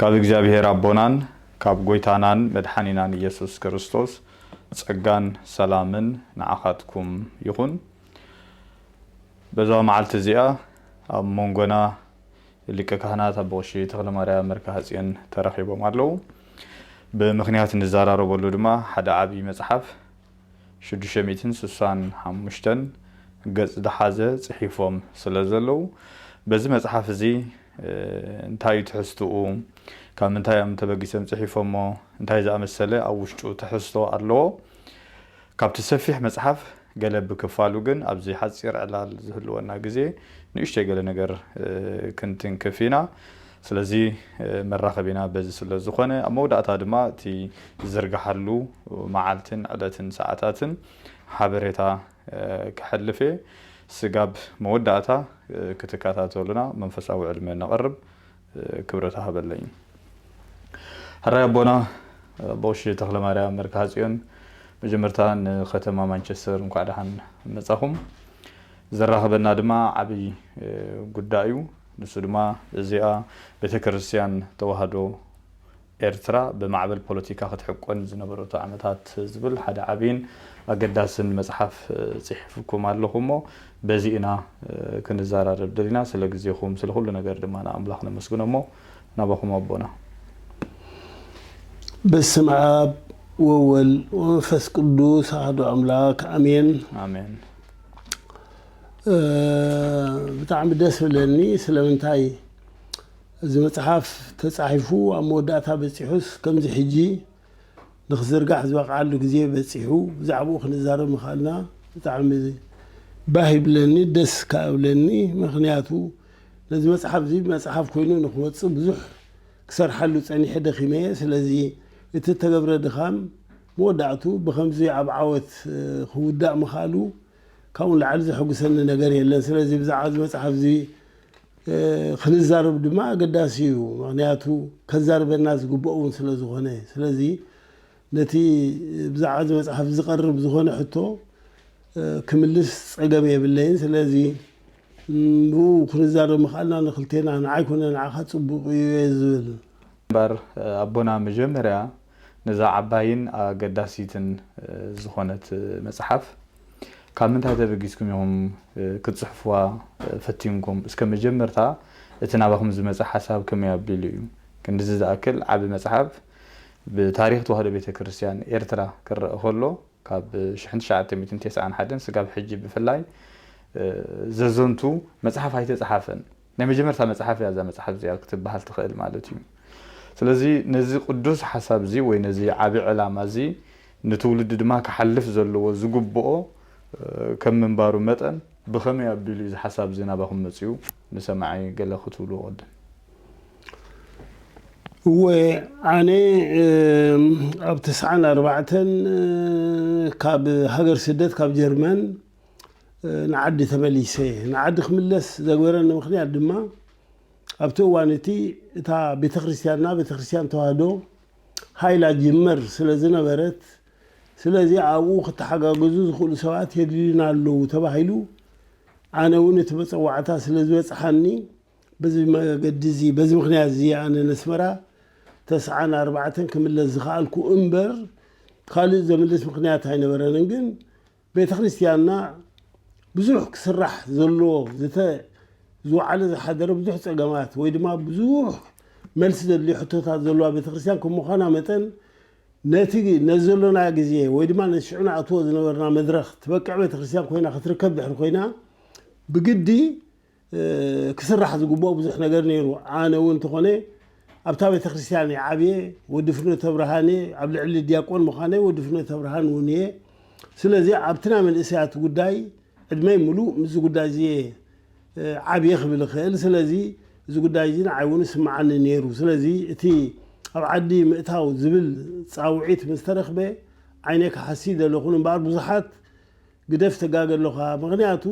ካብ እግዚኣብሔር ኣቦናን ካብ ጎይታናን መድሓኒናን ኢየሱስ ክርስቶስ ጸጋን ሰላምን ንዓኻትኩም ይኹን። በዛ መዓልቲ እዚኣ ኣብ መንጎና ሊቀ ካህናት ኣቦ ቀሺ ተኽለማርያም መርካሃጽዮን ተረኺቦም ኣለዉ። ብምኽንያት ንዘራረበሉ ድማ ሓደ ዓብዪ መጽሓፍ ሽዱሽተ ሚእትን ስሳን ሓሙሽተን ገጽ ዝሓዘ ጽሒፎም ስለ ዘለዉ፣ በዚ መጽሓፍ እዚ፣ እ፣ እንታይ እዩ ትሕዝትኡ፣ ካብ ምንታይ እዮም ተበጊሶም ጽሒፎሞ፣ እንታይ ዝኣመሰለ ኣብ ውሽጡ ትሕዝቶ ኣለዎ። ካብቲ ሰፊሕ መጽሓፍ ገለ ብክፋሉ ግን ኣብዚ ሓጺር ዕላል ዝህልወና ግዜ ንእሽተይ ገለ ነገር፣ እ፣ ክንትንክፍ ኢና። ስለዚ፣ እ፣ መራኸቢና በዚ ስለ ዝኾነ፣ ኣብ መወዳእታ ድማ እቲ ዝዝርግሓሉ መዓልትን ዕለትን ሰዓታትን ሓበሬታ፣ እ፣ ክሕልፍ እየ። ስጋብ መወዳእታ፣ እ፣ ክትከታተሉና መንፈሳዊ ዕድመ ነቕርብ፣ እ፣ ክብረት ሃበለይ። ሕራይ ኣቦና፣ እ፣ ኣቦ ቀሺ ተኽለማርያም መርካሃጽዮን፣ መጀመርታ ንከተማ ማንቸስተር እንኳዕ ደሓን መጻኹም። ዘራኽበና ድማ ዓብዪ፣ እ፣ ጉዳይ እዩ። ንሱ ድማ እዚኣ ቤተ ክርስቲያን ተዋህዶ ኤርትራ ብማዕበል ፖለቲካ ክትሕቆን ዝነበረቶ ዓመታት ዝብል ሓደ ዓብይን ኣገዳስን መጽሓፍ፣ እ፣ ጽሒፍኩም ኣለኹም እሞ በዚ ኢና፣ እ፣ ክንዘራረብ ደሊና። ስለ ግዜኹም፣ ስለ ኩሉ ነገር ድማ ንኣምላኽ ነመስግኖ እሞ ናባኹም ኣቦና። በስመ ኣብ ወወልድ ወመንፈስ ቅዱስ ኣሐዱ ኣምላክ ኣሜን። ኣሜን። እ፣ ብጣዕሚ ደስ ብለኒ። ስለምንታይ እዚ መጽሓፍ ተጻሒፉ ኣብ መወዳእታ በጺሑስ ከምዚ ሕጂ ንኽዝርጋሕ ዝበቕዓሉ ግዜ በጺሑ ብዛዕባኡ ክንዛረብ ምኽኣልና ብጣዕሚ ባህ ይብለኒ፣ ደስ ከኣ እብለኒ። ምኽንያቱ ነዚ መጽሓፍ እዚ መጽሓፍ ኮይኑ ንኽወጽእ ብዙሕ ክሰርሓሉ ጸኒሐ ደኺመ እየ። ስለዚ እቲ እተገብረ ድኻም መወዳእቱ ብኸምዚ ኣብ ዓወት፣ እ፣ ክውዳእ ምኽኣሉ ካብኡ ንላዕሊ ዘሐጉሰኒ ነገር የለን። ስለዚ ብዛዕባ እዚ መጽሓፍ እዚ፣ እ፣ ክንዛረብ ድማ ኣገዳሲ እዩ። ምኽንያቱ ከዛርበና ዝግብኦ እውን ስለ ዝኾነ። ስለዚ ነቲ ብዛዕባ እዚ መጽሓፍ ዝቐርብ ዝኾነ ሕቶ፣ እ፣ ክምልስ ጸገም የብለይን። ስለዚ፣ ም፣ ብኡ ክንዛረብ ምኽኣልና ንኽልቴና፣ ንዓይ ኮነ ንዓኻ ጽቡቕ እዩ እየ ዝብል። እምበር፣ እ፣ ኣቦና መጀመርያ ነዛ ዓባይን ኣገዳሲትን፣ እ፣ ዝኾነት፣ እ፣ መጽሓፍ ካብ ምንታይ ተበጊስኩም ኢኹም፣ እ፣ ክትጽሕፍዋ፣ እ፣ ፈቲንኩም? እስከ መጀመርታ እቲ ናባኹም ዝመጸ ሓሳብ ከመይ ኣቢሉ እዩ? ክንድዚ ዝኣክል ዓቢ መጽሓፍ ብታሪኽ ተዋህዶ ቤተ ክርስቲያን ኤርትራ ክረአ ከሎ፣ ካብ ሽሕን ትሽዓተ ሚእትን ተስዓን ሓደን ስጋብ ሕጂ ብፍላይ፣ እ፣ ዘዘንቱ መጽሓፍ ኣይተጻሓፈን። ናይ መጀመርታ መጽሓፍ እያ እዛ መጽሓፍ እዚኣ ክትበሃል ትኽእል ማለት እዩ። ስለዚ ነዚ ቅዱስ ሓሳብ እዚ ወይ ነዚ ዓቢ ዕላማ እዚ ንትውልዲ ድማ ክሓልፍ ዘለዎ ዝግብኦ፣ እ፣ ከም ምንባሩ መጠን ብኸመይ ኣቢሉ እዩ እዚ ሓሳብ እዚ ናባኹም መጺኡ? ንሰማዒ ገለ ክትብልዎ ቅድም። እወ፣ ኣነ፣ እም፣ ኣብ ተስዓን ኣርባዕተን፣ እ፣ ካብ ሃገር ስደት፣ ካብ ጀርመን፣ እ፣ ንዓዲ ተመሊሰ። ንዓዲ ክምለስ ዘግበረኒ ምኽንያት ድማ ኣብቲ እዋን እቲ እታ ቤተክርስትያንና፣ ቤተክርስትያን ተዋህዶ ሃይላ ጅመር ስለ ዝነበረት፣ ስለዚ ኣብኡ ክተሓጋገዙ ዝኽእሉ ሰባት የድልዩና ኣለዉ ተባሂሉ፣ ኣነ እውን እቲ መጸዋዕታ ስለ ዝበጽሓኒ፣ በዚ መገዲ እዚ፣ በዚ ምኽንያት እዚ ኣነ ነስመራ ተስዓን ኣርባዕተን ክምለስ ዝኸኣልኩ እምበር፣ ካልእ ዘምልስ ምኽንያት ኣይነበረንን። ግን ቤተ ክርስቲያንና ብዙሕ ክስራሕ ዘለዎ፣ ዝተ-፣ ዝወዓለ ዝሓደረ ብዙሕ ጸገማት ወይ ድማ ብዙሕ መልሲ ዘድልዮ ሕቶታት ዘለዋ ቤተ ክርስቲያን ከም ምዃና መጠን፣ ነቲ፣ ነዚ ዘሎና ግዜ ወይ ድማ ነቲ ሽዑ ንኣትዎ ዝነበርና መድረኽ ትበቅዕ ቤተ ክርስቲያን ኮይና ክትርከብ ድሕሪ ኮይና፣ ብግዲ፣ እ፣ ክስራሕ ዝግብኦ ብዙሕ ነገር ነይሩ። ኣነ እውን እንተኾነ ኣብታ ቤተ ክርስቲያን እየ ዓብየ፣ ወዲ ፍኖተ ብርሃን እየ፣ ኣብ ልዕሊ ዲያቆን ምዃነይ ወዲ ፍኖተ ብርሃን እውን እየ። ስለዚ ኣብቲ ናይ መንእሰያት ጉዳይ ዕድመይ ምሉእ ምስዚ ጉዳይ እዚ እየ፣ እ፣ ዓብየ ክብል እኽእል። ስለዚ እዚ ጉዳይ እዚ ንዓይ እውን ይስምዓኒ ነይሩ። ስለዚ እቲ ኣብ ዓዲ ምእታው ዝብል ጻውዒት ምስ ተረኽበ ዓይነ ክሓሲ ደለኹን እምበኣር ብዙሓት ግደፍ ተጋገ ኣለኻ። ምኽንያቱ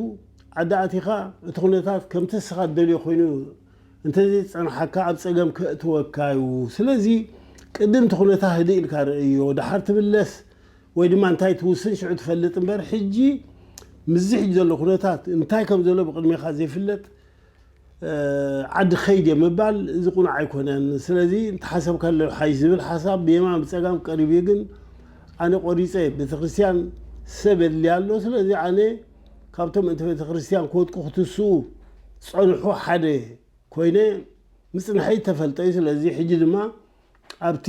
ዓዲ ኣቲኻ እቲ ኩነታት ከምቲ ንስኻ ትደልዮ ኮይኑ እንተዘይጸንሓካ ኣብ ጸገም ከእትወካ እዩ። ስለዚ ቅድም እቲ ኩነታት ህድእ ኢልካ ርእዮ፣ ደሓር ትምለስ ወይ ድማ እንታይ ትውስን ሽዑ ትፈልጥ እምበር፣ ሕጂ ምስዚ ሕጂ ዘሎ ኩነታት እንታይ ከም ዘሎ ብቕድሜኻ ዘይፍለጥ፣ ዓዲ ኸይድ እየ ምባል እዚ ቁኑዕ ኣይኮነን። ስለዚ እንተሓሰብካሉ ሓይሽ ዝብል ሓሳብ ብየማን ብፀጋም ቀሪቡ እዩ። ግን ኣነ ቆሪፀ ቤተክርስትያን ሰብ የድልያ ኣሎ። ስለዚ ኣነ ካብቶም እንተ ቤተክርስትያን ክወድቁ ክትስኡ ዝፀንሑ ሓደ ኮይነ ምፅንሐይ ተፈልጠ እዩ። ስለዚ ሕጂ ድማ ኣብቲ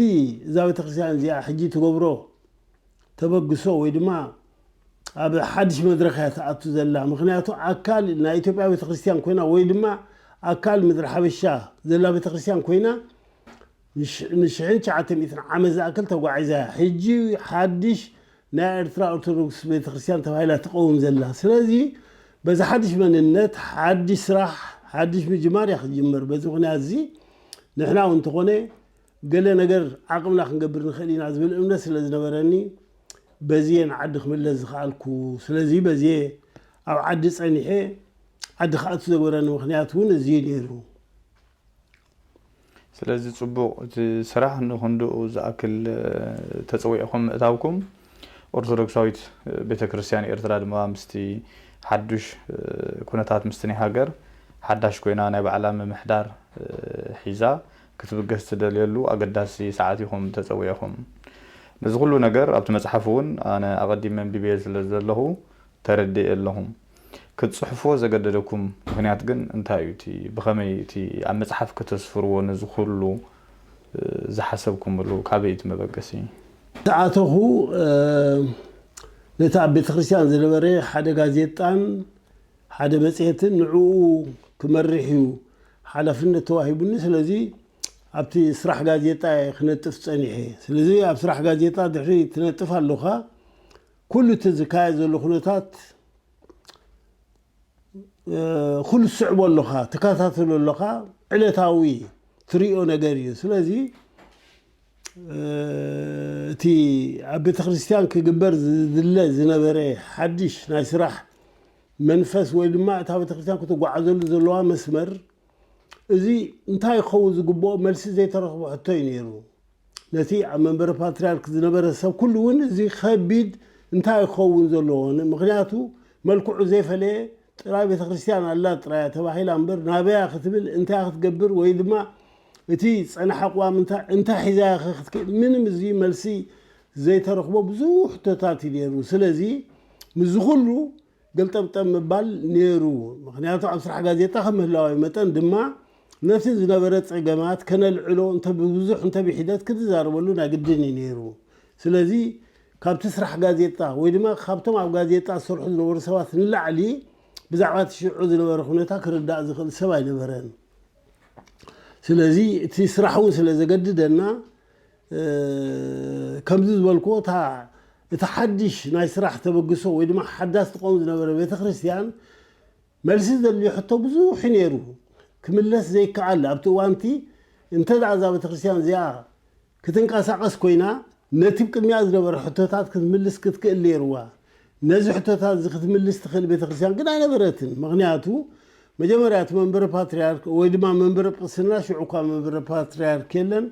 እዛ ቤተክርስትያን እዚኣ ሕጂ ትገብሮ ተበግሶ ወይ ድማ ኣብ ሓድሽ መድረኽ እያ ትኣቱ ዘላ። ምክንያቱ ኣካል ናይ ኢትዮጵያ ቤተክርስትያን ኮይና ወይ ድማ ኣካል ምድሪ ሓበሻ ዘላ ቤተክርስትያን ኮይና ንሽሕን ትሽዓተ ሚእትን ዓመት ዝኣክል ተጓዒዛ እያ። ሕጂ ሓድሽ ናይ ኤርትራ ኦርቶዶክስ ቤተክርስትያን ተባሂላ ትቐውም ዘላ። ስለዚ በዚ ሓድሽ መንነት ሓድሽ ስራሕ ሓድሽ ምጅማር እያ ክትጅምር። በዚ ምክንያት እዚ ንሕና እውን እንተኾነ ገለ ነገር ዓቕምና ክንገብር ንኽእል ኢና ዝብል እምነት ስለ ዝነበረኒ በዚ እየ ንዓዲ ክምለስ ዝኸኣልኩ። ስለዚ በዚ እየ ኣብ ዓዲ ጸኒሐ ዓዲ ክኣቱ ዘግበረኒ ምኽንያት እውን እዚ እዩ ነይሩ። ስለዚ ጽቡቕ፣ እቲ ስራሕ ንኽንድኡ ዝኣክል ተጸዊዕኹም ምእታውኩም ኦርቶዶክሳዊት ቤተክርስትያን ኤርትራ ድማ ምስቲ ሓዱሽ ኩነታት ምስቲ ናይ ሃገር ሓዳሽ ኮይና ናይ ባዕላ ምምሕዳር ሒዛ ክትብገስ ትደልየሉ ኣገዳሲ ሰዓት ኢኹም ተጸዊዕኹም። ነዚ ኩሉ ነገር ኣብቲ መጽሓፍ እውን ኣነ ኣቐዲመ ኣንቢበዮ ስለ ዘለኹ ተረዲኤ ኣለኹ። ክትጽሕፍዎ ዘገደደኩም ምኽንያት ግን እንታይ እዩ? እቲ ብኸመይ እቲ ኣብ መጽሓፍ ከተስፍርዎ ነዚ ኩሉ ዝሓሰብኩምሉ ካበይ እቲ መበገሲ? ዝኣተኹ ነቲ ኣብ ቤተክርስትያን ዝነበረ ሓደ ጋዜጣን ሓደ መጽሔትን ንዕኡ ክመርሕ እዩ ሓላፍነት ተዋሂቡኒ። ስለዚ ኣብቲ ስራሕ ጋዜጣ እየ ክነጥፍ ጸኒሐ። ስለዚ ኣብ ስራሕ ጋዜጣ ድሕሪ ትነጥፍ ኣለኻ ኩሉ እቲ ዝካየድ ዘሎ ኩነታት ኩሉ ትስዕቦ ኣለኻ፣ ትከታተሎ ኣለኻ፣ ዕለታዊ ትሪኦ ነገር እዩ። ስለዚ እቲ ኣብ ቤተክርስትያን ክግበር ዝድለ ዝነበረ ሓድሽ ናይ ስራሕ መንፈስ ወይ ድማ እታ ቤተክርስትያን ክትጓዓዘሉ ዘለዋ መስመር እዚ እንታይ ክኸውን ዝግብኦ መልሲ ዘይተረኽቦ ሕቶ እዩ ነይሩ። ነቲ ኣብ መንበረ ፓትርያርክ ዝነበረ ሰብ ኩሉ እውን እዚ ከቢድ እንታይ ክኸውን ዘለዎ፣ ምኽንያቱ መልክዑ ዘይፈለየ ጥራይ ቤተክርስትያን ኣላ ጥራያ ተባሂላ እምበር ናበያ ክትብል እንታይ ክትገብር ወይ ድማ እቲ ጸናሕ ኣቕዋም እንታይ ሒዛ ክትክእል ምንም እዚ መልሲ ዘይተረኽቦ ብዙሕ ሕቶታት እዩ ነይሩ። ስለዚ ምስዚ ኩሉ ገልጠምጠም ምባል ነይሩ። ምኽንያቱ ኣብ ስራሕ ጋዜጣ ከም ምህላዋይ መጠን ድማ ነቲ ዝነበረ ጸገማት ከነልዕሎ እንተ ብብዙሕ እንተ ብሒደት ክትዛረበሉ ናይ ግድን እዩ ነይሩ። ስለዚ ካብቲ ስራሕ ጋዜጣ ወይ ድማ ካብቶም ኣብ ጋዜጣ ዝሰርሑ ዝነበሩ ሰባት ንላዕሊ ብዛዕባ እቲ ሽዑ ዝነበረ ኩነታ ክርዳእ ዝኽእል ሰብ ኣይነበረን። ስለዚ እቲ ስራሕ እውን ስለ ዘገድደና ከምዚ ዝበልክዎ እታ እቲ ሓድሽ ናይ ስራሕ ተበግሶ ወይ ድማ ሓዳስ ትቆም ዝነበረ ቤተክርስትያን መልሲ ዘድልዮ ሕቶ ብዙሕ እዩ ነይሩ ክምለስ ዘይከኣል ኣብቲ እዋንቲ እንተ ደኣ እዛ ቤተክርስትያን እዚኣ ክትንቀሳቐስ ኮይና ነቲ ቅድሚያ ዝነበረ ሕቶታት ክትምልስ ክትክእል ነይርዋ። ነዚ ሕቶታት እዚ ክትምልስ ትኽእል ቤተክርስትያን ግን ኣይነበረትን። ምኽንያቱ መጀመርያ እቲ መንበረ ፓትርያርክ ወይ ድማ መንበረ ጵስና ሽዑ እኳ መንበረ ፓትርያርክ የለን።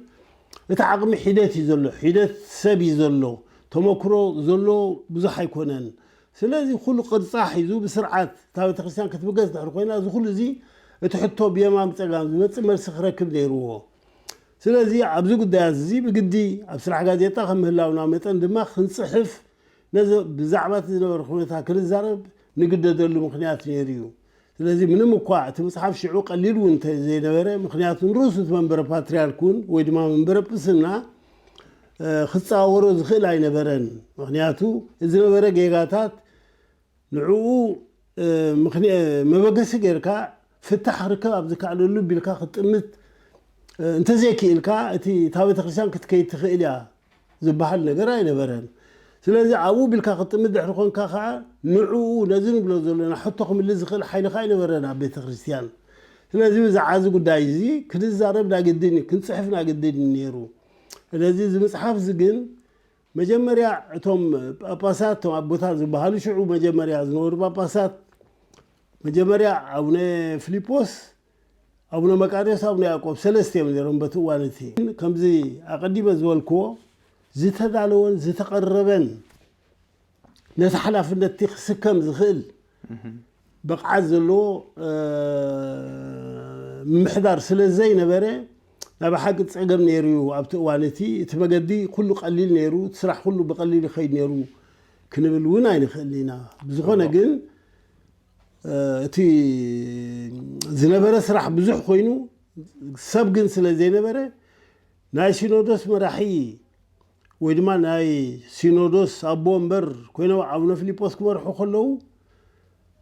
እቲ ዓቕሚ ሒደት እዩ ዘሎ፣ ሒደት ሰብ እዩ ዘሎ፣ ተመክሮ ዘሎ ብዙሕ ኣይኮነን። ስለዚ ኩሉ ቅርፃ ሒዙ ብስርዓት እታ ቤተክርስትያን ክትብገስ ድሕሪ ኮይና እዚ ኩሉ እዚ እቲ ሕቶ ብየማን ብፀጋም ዝመፅእ መልሲ ክረክብ ነይርዎ። ስለዚ ኣብዚ ጉዳያት እዚ ብግዲ ኣብ ስራሕ ጋዜጣ ከም ምህላውና መጠን ድማ ክንፅሕፍ ነዚ ብዛዕባ እቲ ዝነበረ ኩነታት ክንዛረብ ንግደደሉ ምኽንያት ነይሩ እዩ። ስለዚ ምንም እኳ እቲ መፅሓፍ ሽዑ ቀሊል እውን እንተ ዘይነበረ ምኽንያቱ ንርእሱ እቲ መንበረ ፓትርያርክ እውን ወይ ድማ መንበረ ጵስና ክፃወሮ ዝኽእል ኣይነበረን። ምኽንያቱ እዚ ዝነበረ ጌጋታት ንዕኡ መበገሲ ጌርካ ፍታሕ ክርከብ ኣብ ዝከኣለሉ ቢልካ ክትጥምት እንተዘይክኢልካ እቲ እታ ቤተክርስትያን ክትከይድ ትኽእል እያ ዝበሃል ነገር ኣይነበረን። ስለዚ ኣብኡ ቢልካ ክትጥምት ድሕሪ ኮንካ ከዓ ንዕኡ ነዚ ንብሎ ዘለና ሕቶ ክምልስ ዝኽእል ሓይሊ ከዓ ኣይነበረን ኣብ ቤተክርስትያን። ስለዚ ብዛዕባ እዚ ጉዳይ እዚ ክንዛረብ ናግድን እዩ፣ ክንፅሕፍ ናግድን እዩ ነይሩ። ስለዚ እዚ መፅሓፍ እዚ ግን መጀመርያ እቶም ጳጳሳት እቶም ኣቦታት ዝበሃሉ ሽዑ መጀመርያ ዝነበሩ ጳጳሳት መጀመርያ ኣቡነ ፊሊጶስ ኣቡነ መቃርዮስ ኣቡነ ያዕቆብ ሰለስተ እዮም ነይሮም በቲ እዋን እቲ። ከምዚ ኣቐዲመ ዝበልክዎ ዝተዳለወን ዝተቐረበን ነቲ ሓላፍነት እቲ ክስከም ዝኽእል ብቕዓት ዘለዎ ምምሕዳር ስለ ዘይነበረ፣ ናይ ብሓቂ ጸገም ነይሩ እዩ ኣብቲ እዋን እቲ። እቲ መገዲ ኩሉ ቀሊል ነይሩ፣ እቲ ስራሕ ኩሉ ብቐሊል ይኸይድ ነይሩ ክንብል እውን ኣይንኽእልን ኢና። ብዝኾነ ግን፣ እ፣ እቲ ዝነበረ ስራሕ ብዙሕ ኮይኑ፣ ሰብ ግን ስለ ዘይነበረ፣ ናይ ሲኖዶስ መራሒ ወይ ድማ ናይ ሲኖዶስ ኣቦ እምበር ኮይኖም ኣቡነ ፊሊጶስ ክመርሑ ከለዉ፣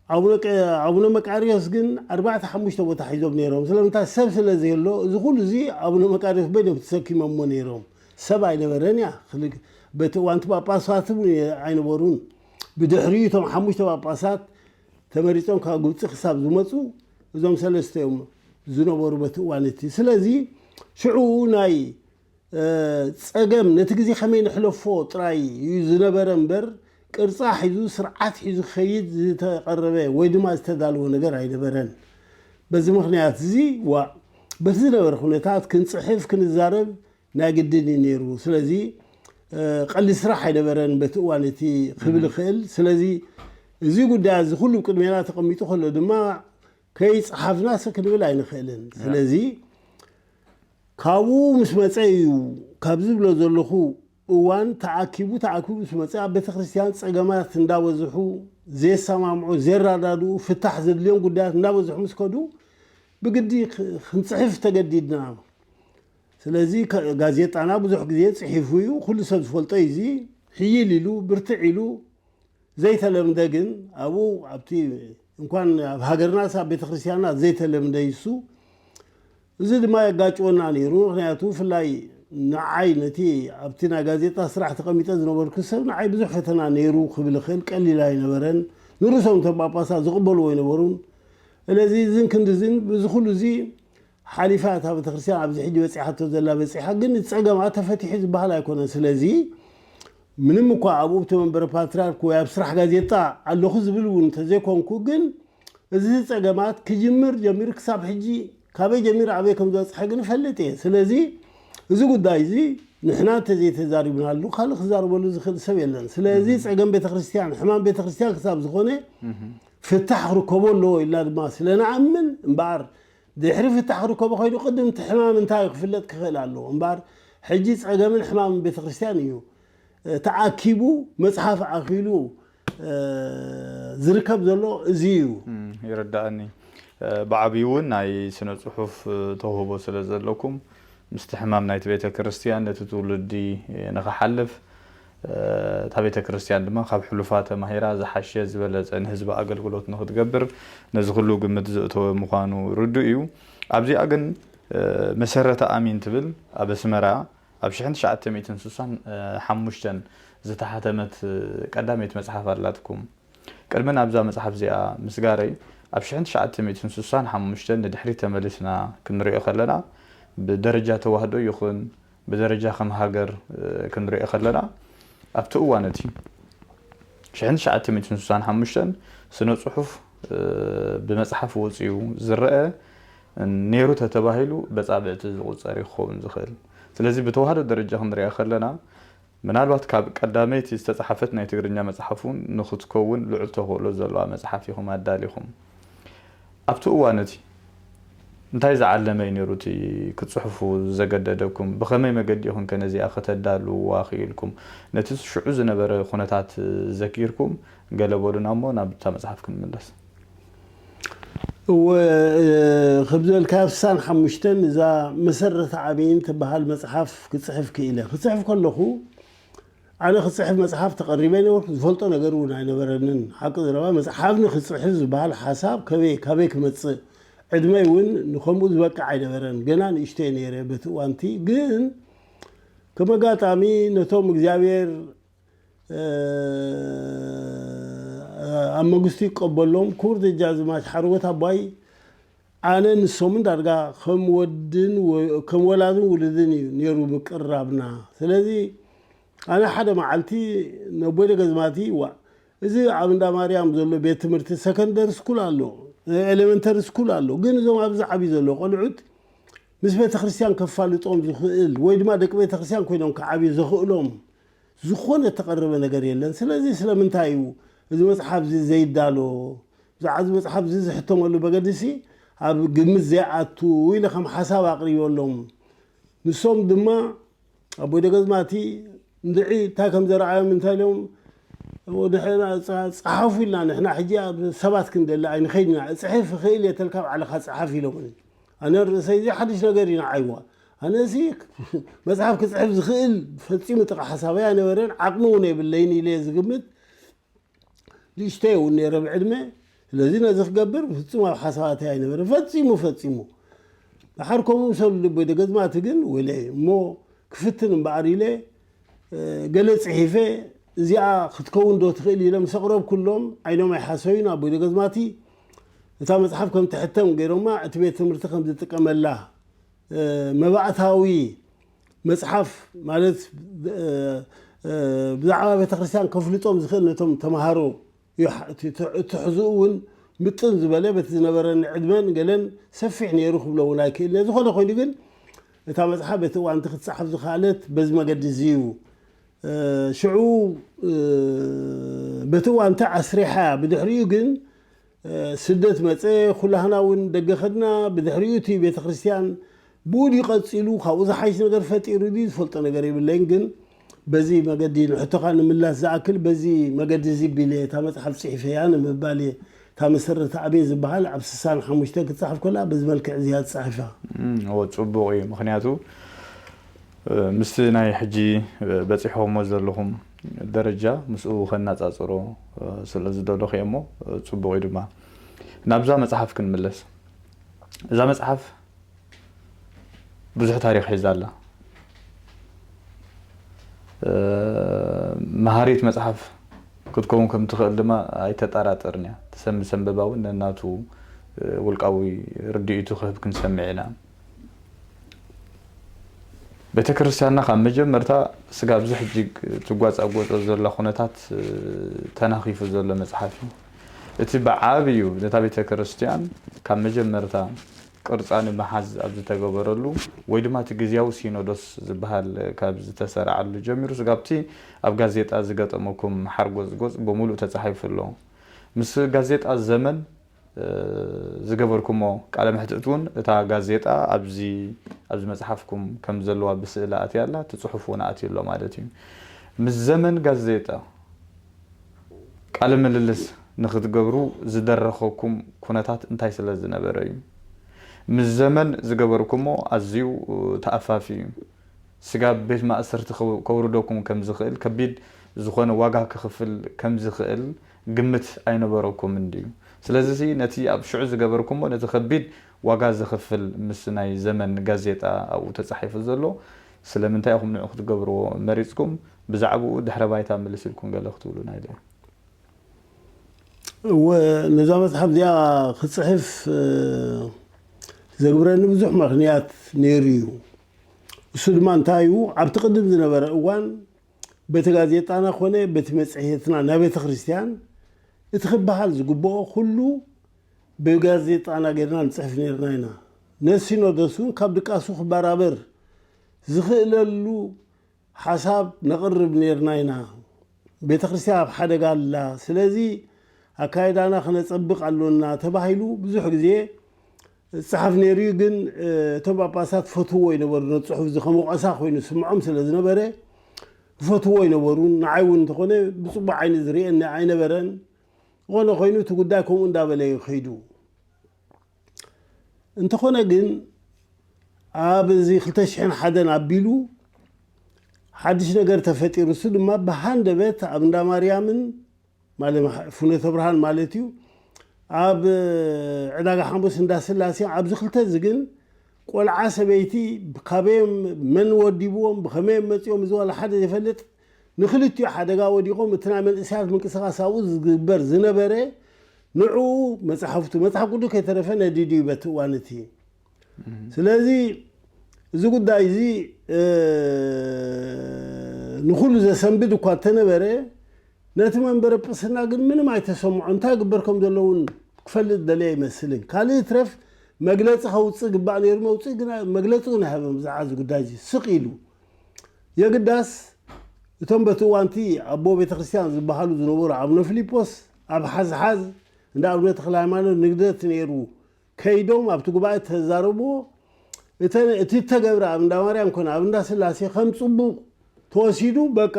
ኣቡነ ቀ-፣ ኣቡነ መቃርዮስ ግን ኣርባዕተ ሓሙሽተ ቦታ ሒዞም ነይሮም። ስለምንታይ? ሰብ ስለ ዘየሎ፣ እዚ ኩሉ እዚ ኣቡነ መቃርዮስ በይኖም ተሰኪሞምዎ ነይሮም። ሰብ ኣይነበረን እያ። ክል-፣ በቲ እዋንቲ ጳጳሳት እውን ኣይነበሩን። ብድሕሪኡ እቶም ሓሙሽተ ጳጳሳት ተመሪጾም ካብ ግብጺ ክሳብ ዝመጹ፣ እዞም ሰለስተ እዮም ዝነበሩ በቲ እዋን እቲ። ስለዚ ሽዑ ናይ፣ እ፣ ጸገም ነቲ ግዜ ከመይ ንሕለፎ ጥራይ እዩ ዝነበረ እምበር፣ ቅርጻ ሒዙ፣ ስርዓት ሒዙ ክኸይድ ዝተቐረበ ወይ ድማ ዝተዳለወ ነገር ኣይነበረን። በዚ ምኽንያት እዚ፣ ዋ፣ በቲ ዝነበረ ኩነታት ክንጽሕፍ፣ ክንዛረብ ናይ ግድን እዩ ነይሩ። ስለዚ፣ እ፣ ቀሊል ስራሕ ኣይነበረን በቲ እዋን እቲ ክብል እኽእል። ስለዚ እዚ ጉዳይ እዚ ኩሉ ቅድሜና ተቐሚጡ ከሎ ድማ ከይጸሓፍናስ ክንብል ኣይንኽእልን። ስለዚ ካብኡ ምስ መጸ እዩ፣ ካብ ዝብሎ ዘለኹ እዋን ተኣኪቡ፣ ተኣኪቡ ምስ መጸ ኣብ ቤተ ክርስቲያን ጸገማት እንዳበዝሑ፣ ዘየሰማምዑ፣ ዘየረዳድኡ፣ ፍታሕ ዘድልዮም ጉዳያት እንዳበዝሑ ምስ ከዱ ብግዲ ክ-፣ ክንጽሕፍ ተገዲድና። ስለዚ ከ-፣ ጋዜጣና ብዙሕ ግዜ ጽሒፉ እዩ፣ ኩሉ ሰብ ዝፈልጦ እዩ። እዚ ሕይል ኢሉ፣ ብርትዕ ኢሉ፣ ዘይተለምደ ግን ኣብኡ ኣብቲ እንኳን ኣብ ሃገርናስ ኣብ ቤተክርስትያንና ዘይተለምደ እዩ እሱ። እዚ ድማ የጋጭወና ነይሩ። ምኽንያቱ ብፍላይ ንዓይ ነቲ ኣብቲ ናይ ጋዜጣ ስራሕ ተቐሚጠ ዝነበርኩ ሰብ ንዓይ ብዙሕ ፈተና ነይሩ ክብል እኽእል፣ ቀሊል ኣይነበረን። ንርእሶም እቶም ጳጳሳት ዝቕበልዎ ኣይነበሩን። ስለዚ እዝን ክንድዝን፣ በዚ ኩሉ እዚ ሓሊፋ እታ ቤተክርስትያን ኣብዚ ሕጂ በጺሓቶ ዘላ በጺሓ፣ ግን ጸገማ ተፈቲሑ ዝበሃል ኣይኮነን። ስለዚ ምንም እኳ ኣብኡ እቲ መንበረ ፓትርያርክ ወይ ኣብ ስራሕ ጋዜጣ ኣለኹ ዝብል እውን እንተዘይኮንኩ፣ ግን እዚ ጸገማት ክጅምር ጀሚሩ ክሳብ ሕጂ ካበይ ጀሚሩ ኣበይ ከም ዝበጽሐ ግን እፈልጥ እየ። ስለዚ እዚ ጉዳይ እዚ ንሕና እንተዘይተዛሪብናሉ ካልእ ክዛረበሉ ዝኽእል ሰብ የለን። ስለዚ ጸገም ቤተክርስትያን፣ ሕማም ቤተክርስትያን ክሳብ ዝኾነ ፍታሕ ክርከቦ ኣለዎ ኢልና ድማ ስለ ንኣምን እምበኣር፣ ድሕሪ ፍታሕ ክርከቦ ኮይኑ ቅድም እቲ ሕማም እንታይ እዩ ክፍለጥ ክኽእል ኣለዎ። እምበኣር ሕጂ ጸገምን ሕማምን ቤተክርስትያን እዩ፣ እ፣ ተኣኪቡ መጽሓፍ ኣኺሉ፣ እ፣ ዝርከብ ዘሎ እዚ እዩ። እም፣ ይርዳእኒ። እ፣ ብዓብዩ እውን ናይ ስነ ጽሑፍ፣ እ፣ ተውህቦ ስለ ዘለኩም ምስቲ ሕማም ናይቲ ቤተ ክርስቲያን ነቲ ትውልዲ፣ እ፣ ንኽሓልፍ፣ እ፣ እታ ቤተ ክርስቲያን ድማ ካብ ሕሉፋ ተማሂራ ዝሓሸ ዝበለጸ ንህዝቢ ኣገልግሎት ንኽትገብር ነዚ ኩሉ ግምት ዘእተወ ምዃኑ ርዱእ እዩ። ኣብዚኣ ግን፣ እ፣ መሰረተ ኣሚን ትብል ኣብ ኣስመራ ኣብ ሽሕን ትሽዓተ ሚእትን ስሳን ሓሙሽተን ዝተሓተመት ቀዳመይቲ መጽሓፍ ኣላትኩም። ቅድሚ ናብዛ መጽሓፍ እዚኣ ምስጋረይ፣ ኣብ ሽሕን ትሽዓተ ሚእትን ስሳን ሓሙሽተን ንድሕሪት ተመሊስና ክንሪኦ ከለና፣ ብደረጃ ተዋህዶ ይኹን ብደረጃ ከም ሃገር፣ እ፣ ክንሪኦ ከለና፣ ኣብቲ እዋን እቲ ሽሕን ትሽዓተ ሚእትን ስሳን ሓሙሽተን ስነ ጽሑፍ፣ እ፣ ብመጽሓፍ ወጺኡ ዝረአ ነይሩ ተተባሂሉ በጻብዕቲ ዝቑጸር እዩ ክኸውን ዝኽእል። ስለዚ ብተዋህዶ ደረጃ ክንሪኣ ከለና፣ ምናልባት ካብ ቀዳመይቲ ዝተጻሕፈት ናይ ትግርኛ መጽሓፍ እውን ንኽትከውን ልዑል ተኽእሎ ዘለዋ መጽሓፍ ኢኹም ኣዳሊኹም። ኣብቲ እዋን እቲ እንታይ ዝዓለመ እዩ ነይሩ እቲ ክትጽሕፉ ዘገደደኩም? ብኸመይ መገዲ ኢኹም ከ ነዚኣ ከተዳልውዋ ክኢልኩም? ነቲ ሽዑ ዝነበረ ኩነታት ዘኪርኩም ገለ በሉና እሞ ናብታ መጽሓፍ ክንምለስ። እወ፣ እ፣ ከም ዝበልካዮ፣ ኣብ ስሳን ሓሙሽተን እዛ መሰረተ ኣሚን ትበሃል መጽሓፍ ክጽሕፍ ክኢለ። ክጽሕፍ ከለኹ፣ ኣነ ክጽሕፍ መጽሓፍ ተቐሪበ ነበርኩ፣ ዝፈልጦ ነገር እውን ኣይነበረንን። ሓቂ ዘረባ፣ መጽሓፍ ንክጽሕፍ ዝበሃል ሓሳብ ከበይ፣ ካበይ ክመጽእ? ዕድመይ እውን ንኸምኡ ዝበቅዕ ኣይነበረን። ገና ንእሽተይ ነይረ በቲ እዋንቲ። ግን ከም ኣጋጣሚ ነቶም እግዚኣብሔር፣ እ፣ ኣብ መንግስቱ ይቀበሎም፣ ክቡር ደጃዝማች ሓርጎት ኣባይ፣ ኣነ ንሶምን ዳርጋ ከም ወድን ወ-፣ ከም ወላድን ውሉድን እዩ ነይሩ ምቅርራብና። ስለዚ ኣነ ሓደ መዓልቲ ነቦይ ደገዝማቲ፣ "ዋ፣ እዚ ኣብ እንዳ ማርያም ዘሎ ቤት ትምህርቲ ሰከንደሪ ስኩል ኣሎ፣ ኤሌመንተሪ ስኩል ኣሎ፣ ግን እዞም ኣብዚ ዓብዩ ዘሎ ቆልዑት ምስ ቤተ ክርስቲያን ከፋልጦም ዝኽእል ወይ ድማ ደቂ ቤተ ክርስቲያን ኮይኖም ክዓብዩ ዘኽእሎም ዝኾነ ተቐረበ ነገር የለን። ስለዚ ስለምንታይ እዩ እዚ መጽሓፍ እዚ ዘይዳሎ?" ብዛዕባ እዚ መጽሓፍ እዚ ዝሕተመሉ መገዲ ሲ ኣብ ግምት ዘይኣቱ ኢለ ከም ሓሳብ ኣቕሪበሎም። ንሶም ድማ ኣቦይ ደገዝማቲ እንድዒ እንታይ ከም ዘረኣዮም እንታይ ኢሎም ወድሕና ጸ- ጸሓፉ ኢልና ንሕና ሕጂ ኣብ ሰባት ክንደሊ ኣይንኸይድ ኢና። እጽሕፍ እኽእል እየ ተልካ ባዕልኻ ጸሓፍ ኢሎምኒ። ኣነ ርእሰይ እዚ ሓድሽ ነገር እዩ ንዓይዋ። ኣነ እዚ መጽሓፍ ክጽሕፍ ዝኽእል ፈጺሙ ጥቓ ሓሳበይ ኣይነበረን፣ ዓቕሚ እውን የብለይን ኢለ እየ ዝግምት። ንእሽተይ እውን ነይረ ብዕድመ። ስለዚ ነዚ ክገብር ፍጹም ኣብ ሓሳባተይ ኣይነበረ። ፈጺሙ ፈጺሙ። ደሓር ከምኡ ሰሉ ልቦይ ደገዝማቲ ግን ወለ እሞ ክፍትን እምበኣር ኢለ ገለ ጽሒፈ እዚኣ ክትከውን ዶ ትኽእል ኢለ ምስ ኣቕረብኩሎም ዓይኖም ኣይሓሰዩን። ኣቦይ ደገዝማቲ እታ መጽሓፍ ከም ትሕተም ገይሮማ እቲ ቤት ትምህርቲ ከም ዝጥቀመላ መባእታዊ መጽሓፍ ማለት ብዛዕባ ቤተክርስትያን ከፍልጦም ዝኽእል ነቶም ተምሃሮ እዩ። እቲ ትሕዝኡ እውን ምጥን ዝበለ በቲ ዝነበረኒ ዕድመን ገለን ሰፊሕ ነይሩ ክብሎ እውን ኣይክእል። ዝኾነ ኮይኑ ግን እታ መጽሓፍ በቲ እዋንቲ ክትጸሓፍ ዝኸኣለት በዚ መገዲ እዚ እዩ። ሽዑ በቲ እዋንቲ ኣስሪሓ ብድሕሪኡ ግን ስደት መፀ። ኩላህና እውን ደገ ከድና። ብድሕሪኡ እቲ ቤተክርስትያን ብኡ ድዩ ቀፂሉ ካብኡ ዝሓይሽ ነገር ፈጢሩ ድዩ ዝፈልጦ ነገር የብለይን። ግን በዚ መገዲ ንሕቶኻ ንምላስ ዝኣክል በዚ መገዲ እዚ ቢለ እታ መፅሓፍ ፅሒፈያ ንምባል እየ። እታ መሰረት ኣቤ ዝበሃል ኣብ ስሳን ሓሙሽተ ክትፀሓፍ ከላ በዚ መልክዕ እዚያ ትፃሒፋ። እዎ ፅቡቕ እዩ። ምክንያቱ ምስቲ ናይ ሕጂ በፂሕኹሞ ዘለኹም ደረጃ ምስኡ ከናፃፅሮ ስለ ዝደለኹ እየ። እሞ ፅቡቕ እዩ ድማ ናብዛ መፅሓፍ ክንምለስ። እዛ መፅሓፍ ብዙሕ ታሪክ ሒዛ ኣላ። መሃሪት መፅሓፍ ክትከውን ከም ትኽእል ድማ ኣይተጠራጠርን እያ። ትሰምሰንበባ እውን ነናቱ ውልቃዊ ርድኢቱ ክህብ ክንሰምዕ ኢና። ቤተ ክርስቲያንና ካብ መጀመርታ ስጋብ እዚ ሕጂ ትጓፃጎፆ ዘላ ኩነታት ተናኺፉ ዘሎ መፅሓፍ እዩ። እቲ ብዓብዩ ነታ ቤተ ክርስቲያን ካብ መጀመርታ ቅርፃ ንምሓዝ ኣብ ዝተገበረሉ ወይ ድማ እቲ ግዝያዊ ሲኖዶስ ዝበሃል ካብ ዝተሰረዓሉ ጀሚሩ ስጋብቲ ኣብ ጋዜጣ ዝገጠመኩም ሓርጎፅጎፅ ብምሉእ ተፃሒፉ ኣሎ። ምስ ጋዜጣ ዘመን ዝገበርኩሞ ቃለ መሕትት እውን እታ ጋዜጣ ኣብዚ ኣብዚ መፅሓፍኩም ከም ዘለዋ ብስእሊ ኣትያ ኣላ፣ እቲ ፅሑፍ እውን ኣትዩ ኣሎ ማለት እዩ። ምስ ዘመን ጋዜጣ ቃለ ምልልስ ንክትገብሩ ዝደረኸኩም ኩነታት እንታይ ስለ ዝነበረ እዩ? ምስ ዘመን ዝገበርኩሞ ኣዝዩ ተኣፋፊ እዩ። ስጋብ ቤት ማእሰርቲ ከውርደኩም ከም ዝኽእል፣ ከቢድ ዝኾነ ዋጋ ክኽፍል ከም ዝኽእል ግምት ኣይነበረኩምን ድዩ? ስለዚ ነቲ ኣብ ሽዑ ዝገበርኩሞ ነቲ ከቢድ ዋጋ ዘኽፍል ምስ ናይ ዘመን ጋዜጣ ኣብኡ ተጻሒፉ ዘሎ ስለምንታይ ኢኹም ንዑ ክትገብርዎ መሪጽኩም? ብዛዕባኡ ድሕረ ባይታ ምልስ ኢልኩም ገለ ክትብሉና ኢለ። እወ፣ ነዛ መጽሓፍ እዚኣ ክጽሕፍ ዘግብረኒ ብዙሕ ምኽንያት ነይሩ እዩ። እሱ ድማ እንታይ እዩ? ኣብቲ ቅድም ዝነበረ እዋን በቲ ጋዜጣና ኮነ በቲ መጽሔትና ናይ ቤተ ክርስቲያን እቲ ክበሃል ዝግብኦ ኩሉ ብጋዜጣና ጌርና ንጽሕፍ ነርና ኢና። ነሲኖዶስ እውን ካብ ድቃሱ ክበራበር ዝኽእለሉ ሓሳብ ነቕርብ ነርና ኢና። ቤተ ክርስቲያን ኣብ ሓደጋ ኣላ፣ ስለዚ ኣካይዳና ክነጸብቕ ኣሎና ተባሂሉ ብዙሕ ግዜ ዝጸሓፍ ነይሩ እዩ። ግን እቶም ጳጳሳት ፈትዎ ይነበሩ፣ ነቲ ጽሑፍ እዚ ከም ወቐሳ ኮይኑ ስምዖም ስለ ዝነበረ ፈትዎ ይነበሩ። ንዓይ እውን እንተኾነ ብጽቡቕ ዓይኒ ዝርእየኒ ኣይነበረን። ዝኾነ ኮይኑ እቲ ጉዳይ ከምኡ እንዳበለ እዩ ከይዱ። እንተኾነ ግን ኣብ እዚ ክልተ ሽሕን ሓደን ኣቢሉ ሓድሽ ነገር ተፈጢሩ። እሱ ድማ ብሃንደበት ኣብ እንዳ ማርያምን ማለት ፍኖተ ብርሃን ማለት እዩ፣ ኣብ ዕዳጋ ሓሙስ እንዳ ስላሴ ኣብዚ ክልተ እዚ ግን ቆልዓ ሰበይቲ ካበዮም መን ወዲብዎም ብኸመዮም መፂኦም እዚ ዋላ ሓደ ዘይፈልጥ ንክልቲኡ ሓደጋ ወዲቖም እቲ ናይ መንእሰያት ምንቅስቃስ ኣብኡ ዝግበር ዝነበረ ንዕኡ መፅሓፍቱ መፅሓፍ ቅዱስ ከይተረፈ ነዲዱ እዩ በቲ እዋን እቲ። ስለዚ እዚ ጉዳይ እዚ ንኩሉ ዘሰንብድ እኳ እንተነበረ ነቲ መንበረ ጵስና ግን ምንም ኣይተሰምዖ። እንታይ ግበር ከም ዘለውን ክፈልጥ ደለየ ኣይመስልን። ካልእ ትረፍ መግለፂ ከውፅእ ግባእ ነይሩ። መውፅእ ግን መግለፂ እውን ኣይሃበን ብዛዕባ እዚ ጉዳይ እዚ ስቕ ኢሉ። የግዳስ እቶም በቲ እዋንቲ ኣቦ ቤተክርስትያን ዝበሃሉ ዝነበሩ ኣቡነ ፊሊጶስ ኣብ ሓዝሓዝ እንዳ ኣቡነ ተክለ ሃይማኖት ንግደት ነይሩ። ከይዶም ኣብቲ ጉባኤ ተዛረብዎ። እቲ ተገብረ ኣብ እንዳ ማርያም ኮነ ኣብ እንዳ ስላሴ ከም ፅቡቕ ተወሲዱ። በቃ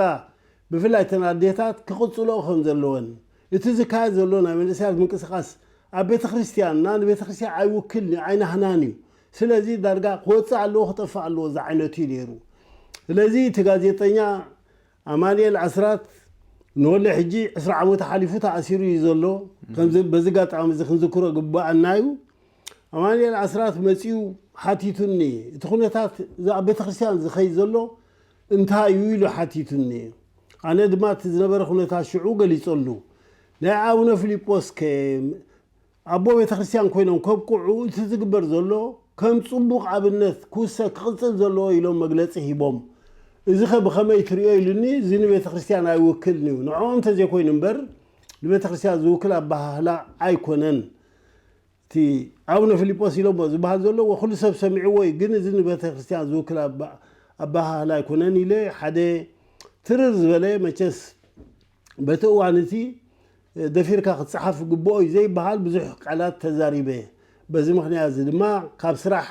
ብፍላይ እተን ኣዴታት ክቕፅሎ ከም ዘለወን፣ እቲ ዝካየድ ዘሎ ናይ መንእሰያት ምንቅስቃስ ኣብ ቤተ ክርስቲያንና ንቤተ ክርስቲያን ኣይውክልን እዩ፣ ኣይናህናን እዩ። ስለዚ ዳርጋ ክወፅእ ኣለዎ፣ ክጠፍእ ኣለዎ፣ እዚ ዓይነት እዩ ነይሩ። ስለዚ እቲ ጋዜጠኛ ኣማንኤል ኣስራት ንወለ ሕጂ ዕስራ ዓመት ሓሊፉ ተኣሲሩ እዩ ዘሎ። ከምዚ በዚ ኣጋጣሚ እዚ ክንዝክሮ ግባኣና እዩ። ኣማንኤል ኣስራት መፂኡ ሓቲቱኒ፣ እቲ ኩነታት እዚ ኣብ ቤተክርስትያን ዝኸይድ ዘሎ እንታይ እዩ ኢሉ ሓቲቱኒ። ኣነ ድማ እቲ ዝነበረ ኩነታት ሽዑ ገሊፀሉ። ናይ ኣቡነ ፊልጶስ ከ ኣቦ ቤተክርስትያን ኮይኖም ከብቅዑ እቲ ዝግበር ዘሎ ከም ፅቡቕ ኣብነት ክውሰድ ክቕፅል ዘለዎ ኢሎም መግለፂ ሂቦም። እዚ ኸ ብኸመይ ትሪኦ ኢሉኒ። እዚ ንቤተክርስትያን ኣይውክልን እዩ፣ ንዕኦም እንተዘይኮይኑ እምበር ንቤተክርስትያን ዝውክል ኣበሃህላ ኣይኮነን። እቲ ኣቡነ ፊልጶስ ኢሎሞ ዝበሃል ዘለዎ ኩሉ ሰብ ሰሚዕዎ እዩ፣ ግን እዚ ንቤተክርስትያን ዝውክል ኣበ- ኣበሃህላ ኣይኮነን ኢለ ሓደ ትርር ዝበለ መቸስ በቲ እዋን እቲ ደፊርካ ክትፀሓፍ ግብኦ እዩ ዘይበሃል ብዙሕ ቃላት ተዛሪበ። በዚ ምኽንያት እዚ ድማ ካብ ስራሕ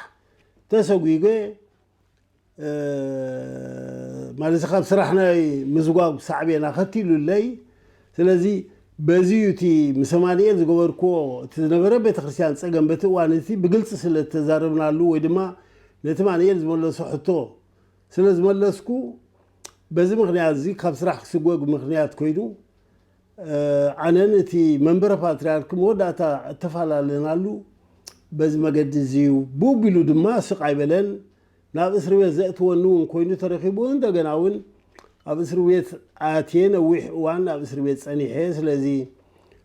ተሰጒገ፣ ማለት ካብ ስራሕ ናይ ምዝጓግ ሳዕቤን ኣኸቲሉለይ። ስለዚ በዚ እዩ እቲ ምስ ኣማንኤል ዝገበርክዎ እቲ ዝነበረ ቤተክርስትያን ፀገም በቲ እዋን እቲ ብግልፂ ስለ ዝተዛረብናሉ ወይ ድማ ነቲ ኣማንኤል ዝመለሶ ሕቶ ስለ ዝመለስኩ በዚ ምኽንያት እዚ ካብ ስራሕ ክስጎግ ምኽንያት ኮይኑ ኣነን እቲ መንበረ ፓትርያርክ መወዳእታ እተፈላለናሉ በዚ መገዲ እዚ እዩ። ብኡ ቢሉ ድማ ስቕ ኣይበለን። ናብ እስሪ ቤት ዘእትወኒ እውን ኮይኑ ተረኺቡ እንደገና እውን ኣብ እስሪ ቤት ኣትየ ነዊሕ እዋን ኣብ እስሪ ቤት ጸኒሐ። ስለዚ